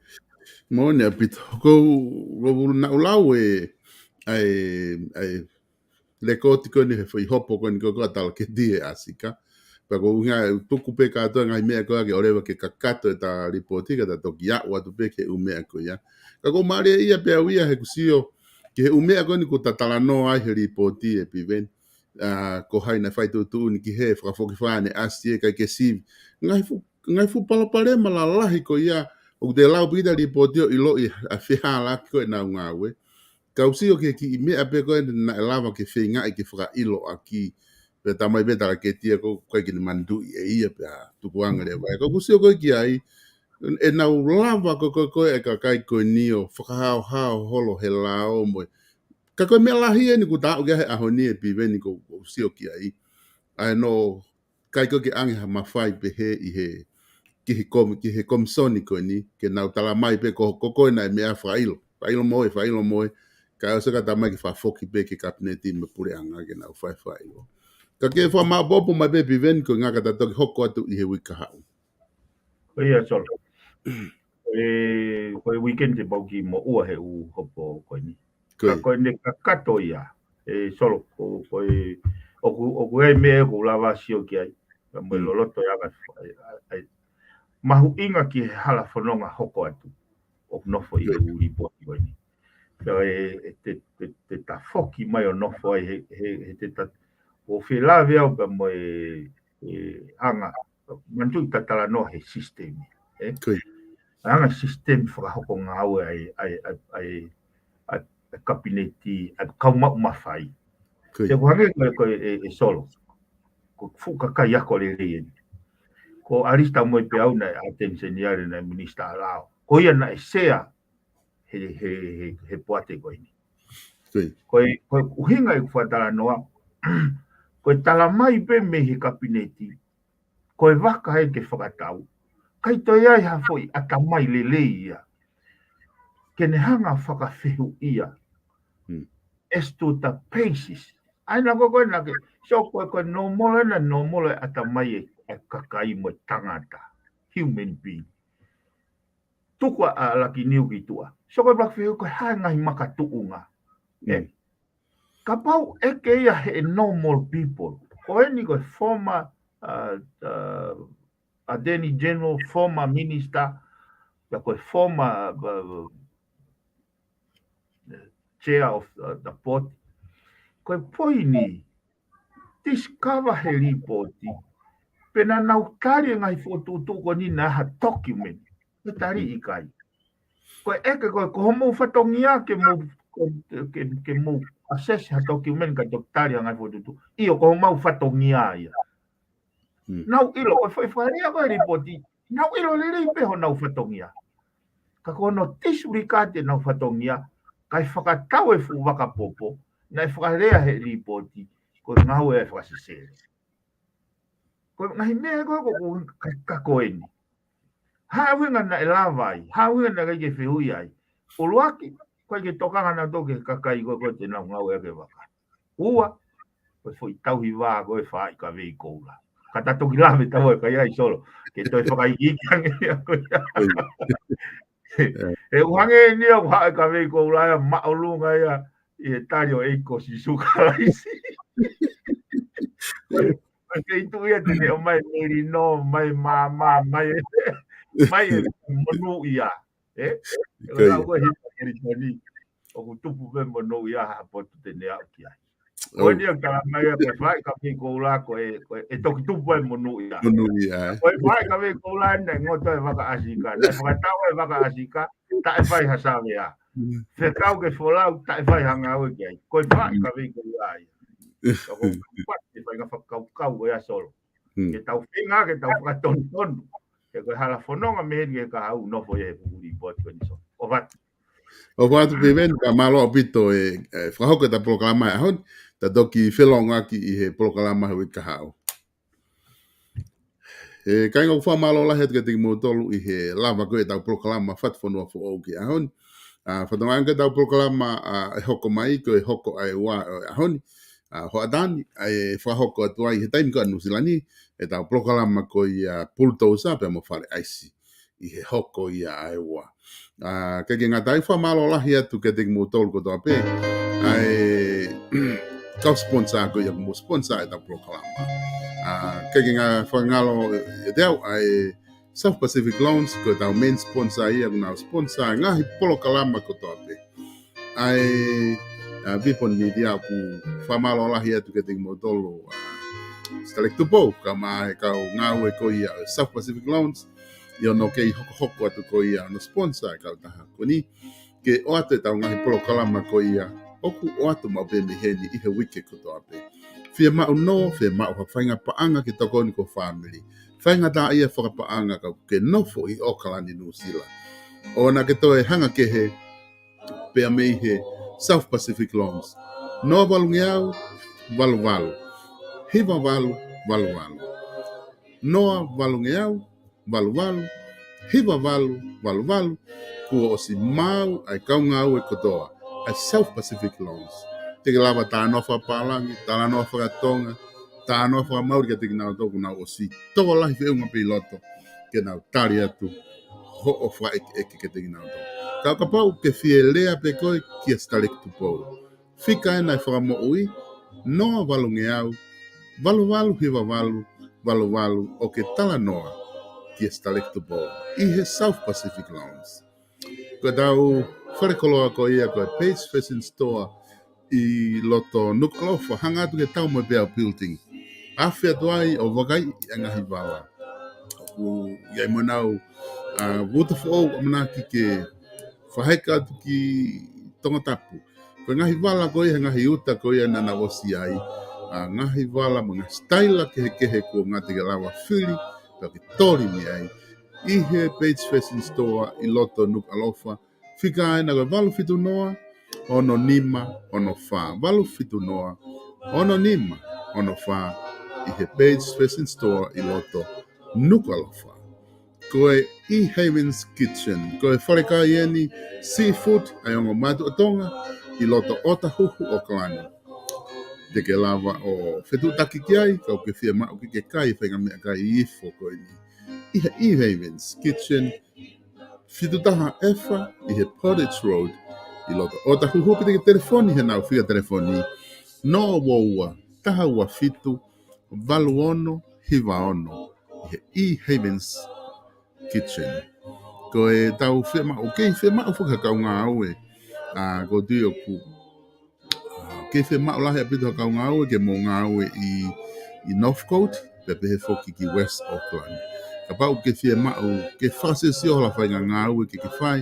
Moʻoni ʻaupito. Ko u, ko u naʻu lau e, ʻa e, ʻa e, lekooti ko eni he foʻi hopo ko eni ko ē ʻa Talaketi ʻe ʻAsika. Pea ko u ʻuhinga ʻe tuku pē kātoa e ngaahi meʻa ko ē ke ʻoleva ke kakato ʻeta lipooti ka ta toki aʻu atu pē ki he ʻū meʻa ko ia. Ka ʻoku mālie ia pē au ia he ʻoku ou sio ki he ʻū meʻa ko eni ʻoku ta talanoa ai he lipooti ʻe Piveni. ʻA, ko hai naʻe fai tuʻutuʻuni ki he fakafokifā ʻaneafi ʻe ʻikai ke sivi. Ngaahi fuʻu, ngaahi fuʻu palopalema lalahi ko ia, ʻoku te lau pē ki he lipooti ʻo ʻiloʻi ʻa e fehālaaki ko ē ʻenau ngāue. Ka u sio ki he kiʻi meʻa pē ko ē naʻe lava ke feingaʻi ke fakaʻilo ʻaki. Pea talamai pē ʻe Talaketi ia ʻoku ʻikai ke ne manatuʻi ʻe ia pea tukuange leva. Ka ʻoku ou sio ko ē ki ai, ʻenau lava ko ē, ko ē, ko ē e kakai ko eni ʻo fakahaohaoa holo he lao mo e. Ka ko e meʻa lahi eni ʻoku ta aʻu ki ai he ʻaho ni ʻe Piveni ʻoku, ʻoku ou sio ki ai. ʻA e no kai ko ē ke ʻange ha mafai pehē ʻi he, ki he komi-, ki he komisoni ko eni, ke nau talamai pē ko, ko, ko ē naʻe meʻa fakaʻilo. Fakaʻilo mo e, fakaʻilo mo e, kae ʻosi ka talamai ke fakafoki pē ki he kapineti mo e puleʻanga ke nau fai fakaʻilo. Ka ke fakamāʻopoʻopo mai pē Piveni ko e ʻuhinga ka ta toki hoko atu ʻi he uike kahaʻu. Ko ia Solo. E, ko e weekend te pau ke moʻua he ʻū hopo ko eni. Ko ia. Ka ko eni kakato ia. ʻE Solo, ko, ko e, ʻoku, ʻoku ʻi ai e meʻa ʻoku ou lava sio ki ai. Ka mo e loloto ia ka, ai, ai, mahuʻinga ki he hala fononga hoko atu. ʻOku nofo ʻi he ʻū lipooti ko eni. Ka e, e te, te, te ta foki mai ʻo nofo ai he, he, he te ta, ʻo felāveʻi au pea mo e, e anga, manatuʻi ta talanoa he system. ʻE? Ko ia. Anga system fakahoko ngāue ai, ai, ai, ai, ai, ai kapineti, ai kau maʻu mafai. Ko ia. Te u hangē ko e, ko e, e, e Solo. Ko e fuʻu kakai ako lelei eni. Ko ʻAlisi Taumaipeau naʻe attention ia le naʻe minisitā lao. Ko ia naʻe sea he, he, he, he poate ko eni. Ko ia. Ko e, ko e ʻuhinga ʻeku fakatalanoa, ko e talamai pē mei he kapineti, ko e vaka ē ke fakatau. ʻIkai toe ʻi ai ha foʻi ʻatamai lelei ia. Ke ne hanga fakafehuʻia. Hmm. As to the basis. ʻA ia naʻa ko ē ko ē naʻa ke, so ko e, ko e normal ena, normal e ʻatamai e, e kakai mo e tangata. Human being. Tuku ʻa, ʻa Lakiniu ki tuʻa. So ko e fakafehuʻi ko e hā e ngaahi makatuʻunga. ʻE. Mm. Kapau ʻe ʻeke ia he normal people. Ko eni ko e former, uh, uh, Attorney General, former minister, Pea ko e former, uh, chair of, uh, the board. Ko e poini, discover he lipooti pe naʻa nau tali e ngaahi fokotuʻutuʻu ko eni ʻi ha document. Ko e tali ʻikai. Ko e ʻeke ko e, ko hoʻomou fatongia ke mou, ko, ke, ke mou assess ha document kae toki tali ha ngaahi fokotuʻutuʻu. ʻIo, ko homau fatongia ia. Nau ʻilo, ko e foʻi fakalea ko e lipooti, nau ʻilo lelei pē honau fatongia. Ka ko hono disregard ʻenau fatongia, kae fakatau e fuʻu vaka popo, naʻe fakalea he lipooti, ko e ngāue ʻa e fakasesele. Ko e ngaahi meʻa ko, ko, ko, ka, ka ko eni. Hā e ʻuhinga naʻe lava ai, hā e ʻuhinga naʻe ʻikai ke fehuʻi ai. ʻUluaki, ʻoku ʻikai ke tokanga nautolu ki he kakai ko, ko ē te nau ngāueʻaki e vaka. Ua, ko e foʻi tauhi vā ko e fai kavei koula. Ka ta toki lave tau e kai ai Solo. Ke toe fakaikiiki ange ia ko ia. ʻE ʻuhange ni au haʻe kavei koula ia māʻolunga ia ʻi he tali ʻo e ʻEiki ko Sīsū Kalaisi. Ko e, ko e feituʻu ia te ne ʻomai melino, mai māmā, mai, mai e monūʻia. ʻE? ʻE ʻikai. Ko e lau ko e hita Kelisoni. ʻOku tupu pē monūʻia ha potu te ne aʻu ki ai. Ko eni ʻoku tala mai ia ko e fai kavei koula ko e, ko e, ʻe toki tupu ai monūʻia. Monūʻia, ē? Ko e fai kavei koula naʻe ngoto e vaka ʻasi ka, naʻe fakatau e vaka ʻasi ka, taʻe fai ha savea. Fekau ke folau, taʻe fai ha ngāue ki ai. Ko e fai kavei koula ia. Ka ko e pati e fai ngā fakakaukau ko ia Solo. Ke tau feinga, ke tau fakatonutonu. Ke ko e hala fononga mei heni ke ka hau nofo ia he puku lipooti ko eni Solo. ʻOfa atu. ʻOfa atu Piveni, ka mālō ʻaupito e, e fakahoko ʻetau polokalama he ʻaho ni, ta toki felōngoaki ʻi he polokalama he uike kahaʻu. ʻE kāinga, ʻoku fakamālō lahi atu kiate kimoutolu ʻi he lava ko ē ʻetau polokalama Fatufonua Foʻou ki he ʻaho ni. ʻA, fatongia ange ʻetau polokalama, ʻa, ʻe hoko mai ko e hoko ʻa e ua ʻo e ʻaho ni. ʻA, hoʻatā ni, ʻa e fakahoko atu ai he taimi ko ē ʻa Nuʻu Sila ni, ʻetau polokalama ko ia Pulutousa pea mo Fale ʻAisi. ʻI he hoko ia ʻa e ua. ʻA, ʻikai ke ngata ai, fakamālō lahi atu kiate kimoutolu kotoa pē. ʻA e kau sponsor ko ia ʻoku mou sponsor ʻetau polokalama. ʻA, ʻikai ke ngata ai, fakangalo ʻiate au, ʻa e South Pacific Loans, ko ʻetau main sponsor ia, ʻoku nau sponsor e ngaahi polokalama kotoa pē. ʻA e, ʻa, Vipon Media ʻoku fakamālō lahi atu kiate kimoutolu, ʻa, Sitaleki Tupou, kae ʻumaʻā e kau ngāue ko ia ʻo e South Pacific Loans, ʻi hono kei hokohoko atu ko ia hono sponsor e kautaha ko eni, ke ʻoatu ʻetau ngaahi polokalama ko ia, ʻoku ʻoatu maʻu pē mei heni ʻi he uike kotoa pē. Fiemaʻu nō, fiemaʻu ha faʻahinga paʻanga ke tokoni ki ho fāmili. Faingataʻaʻia fakapaʻanga ka ke nofo ʻi ʻOkalani, Nuʻu Sila. ʻOua naʻa ke toe hanga kehe pea mei he South Pacific Loans. Noa valungeau, valu valu, hiva valu, valu valu. Noa valungeau, valu valu, hiva valu, valu valu. Kuo ʻosi maʻu ʻa e kau ngāue kotoa ʻa e South Pacific Loans. Te ke lava talanoa fakapālangi, talanoa fakatonga, talanoa fakamauli kiate kinautolu kuo nau ʻosi tokolahi feʻunga pē ʻi loto ke nau tali atu hoʻo fakaʻekeʻeke kiate kinautolu. Ka kapau ke fie lea pē koe kia Sitaleki Tupou, fika ena ʻe fakamoʻui, noa valungeau, valu valu hiva valu, valu valu, ʻo ke talanoa kia Sitaleki Tupou ʻi he South Pacific Loans. Ko ʻetau fale koloa ko ia ko e Page Fashion Store ʻi loto Nukuʻalofa, hanga atu ki he Taumoepeau Building. Afe atu ai ʻo vakaiʻi ʻa e ngaahi vala. ʻOku ʻi ai mo ʻenau, ʻa, uta foʻou ʻamanaki ke fakaheka atu ki Tongatapu. Ko e ngaahi vala ko ia, he ngaahi uta ko ia naʻa nau ʻosi ʻi ai. ʻA, ngaahi vala mo e ngaahi sitaila kehekehe kuo ngata ke lava fili, pea ke toli mei ai. ʻI he Page Fashion Store ʻi loto Nukuʻalofa, fika ena ko e valu fitu noa, ono nima, ono fā, valu fitu noa, ono nima, ono fā, ʻi he Page Fashion Store ʻi loto Nukuʻalofa. Ko e E Haven's Kitchen, ko e falekai eni seafood ʻa e ongo mātuʻa Tonga ʻi loto ʻOtahuhu, ʻOkalani. Te ke lava ʻo fetuʻutaki ki ai, kapau ʻoku ke fiemaʻu ke ke kai e faʻahinga meʻakai ifo ko eni. ʻI he E Haven's Kitchen, fitu taha Efa, ʻi he Portage Road, ʻi loto ʻOtahuhu, pe te ke telefoni he nau fika telefoni, noa ua ua, taha ua fitu, valu ono hiva ono, ʻi he E Haven's Kitchen. Ko e tau fiemaʻu, kei fiemaʻu foki ha kau ngāue. ʻA, ʻoku ou tui ʻoku, ʻa, kei fiemaʻu lahi ʻaupito ha kau ngāue ke mou ngāue ʻi, ʻi Northcote, pea pehē foki ki West Auckland. Kapau ʻoku ke fiemaʻu ke fakasiosio hala faʻahinga ngāue ke ke fai,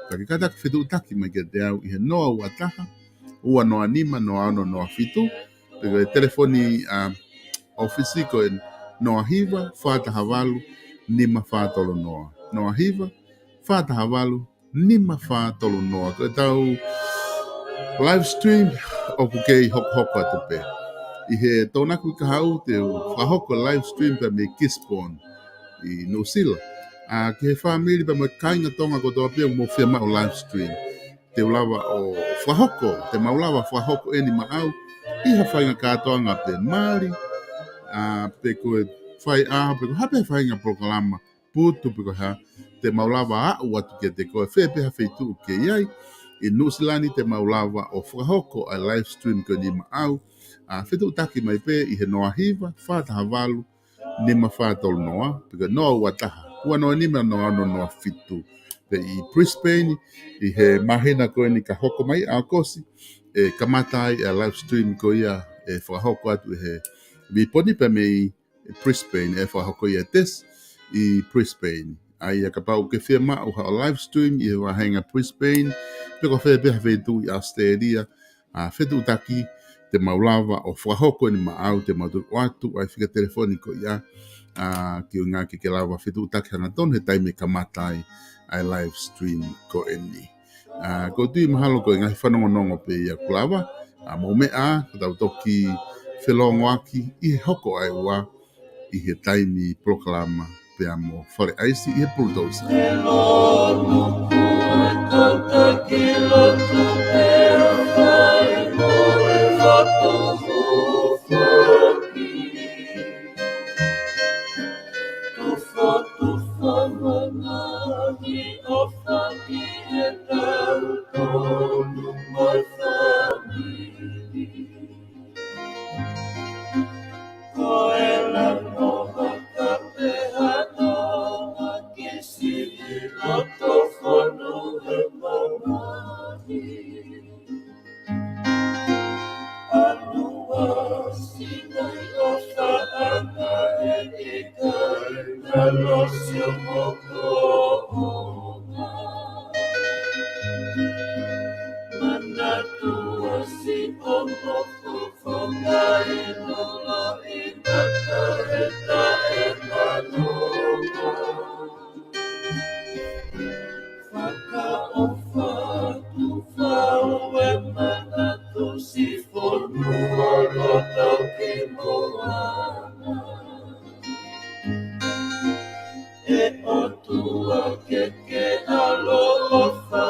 ka ke kātaki fetuʻutaki mai kiate au ʻi he noa ua taha, ua noa nima, noa ono noa fitu, pe ko e telefoni, ʻa, ʻōfisi ko e noa hiva, fā taha valu, nima fā tolu noa. Noa hiva, fā taha valu, nima fā tolu noa. Ko e tau live stream ʻoku kei hokohoko atu pē. ʻI he Tokonaki kahaʻu te u fakahoko live stream pea mei Gisborne ʻi Nuʻusila. ʻA, ki he fāmili pea mo e kāinga Tonga kotoa pē ʻoku mou fiemaʻu live stream, te u lava ʻo fakahoko, te mau lava fakahoko eni maʻau ʻi ha faʻahinga kātoanga pē, mali, ʻa, pe ko e faiʻaho, pe ko ha pē faʻahinga polokalama putu pe ko e hā, te mau lava aʻu atu kiate koe fē pē ha feituʻu ʻoku ke ʻi ai. ʻI Nuʻusila ni te mau lava ʻo fakahoko ʻa e live stream ko eni maʻau. ʻA, fetuʻutaki mai pē ʻi he noa hiva, fā taha valu, nima fā tolu noa, pe ko e noa ua taha, ua noa nima, noa ono noa fitu. Pea ʻi Brisbane, ʻi he māhina ko eni ka hoko mai ʻAokosi, ʻe kamata ai ʻa e live stream ko ia ʻe fakahoko atu ʻe he Viponi pea mei Brisbane, ʻe fakahoko ia ʻe Tess ʻi Brisbane. ʻA ia kapau ʻoku ke fiemaʻu haʻo live stream ʻi he vāhenga Brisbane, pe ko fē pē ha feituʻu ʻi Australia, ʻa, fetuʻutaki, te mau lava ʻo fakahoko eni maʻau, te mau tuku atu ʻa e fika telefoni ko ia, ʻa, ki he ʻuhinga ke ke lava fetuʻutaki hangatonu he taimi ʻe kamata ai ʻa e live stream ko eni. ʻA, ʻoku ou tui mahalo ko e ngaahi fanongonongo pē ia kuo lava, ʻa, mou meʻa, ka tau toki felōngoaki ʻi he hoko ʻa e ua, ʻi he taimi polokalama pea mo Fale ʻAisi ʻi he Pulutousa. Ko e lano maka pehē ʻa Tonga ke sivi loto fonu he mamahi. ʻAlu ʻa Sinai ʻo faʻana e ʻikai na losi o mokoʻonga. Manatu ʻa si o moko Fongai nolo i mata e taʻe manonga. Fakaʻofa atu fau e manatu si fonua loto ki moana. ʻE ʻOtua ke ke ʻaloʻofa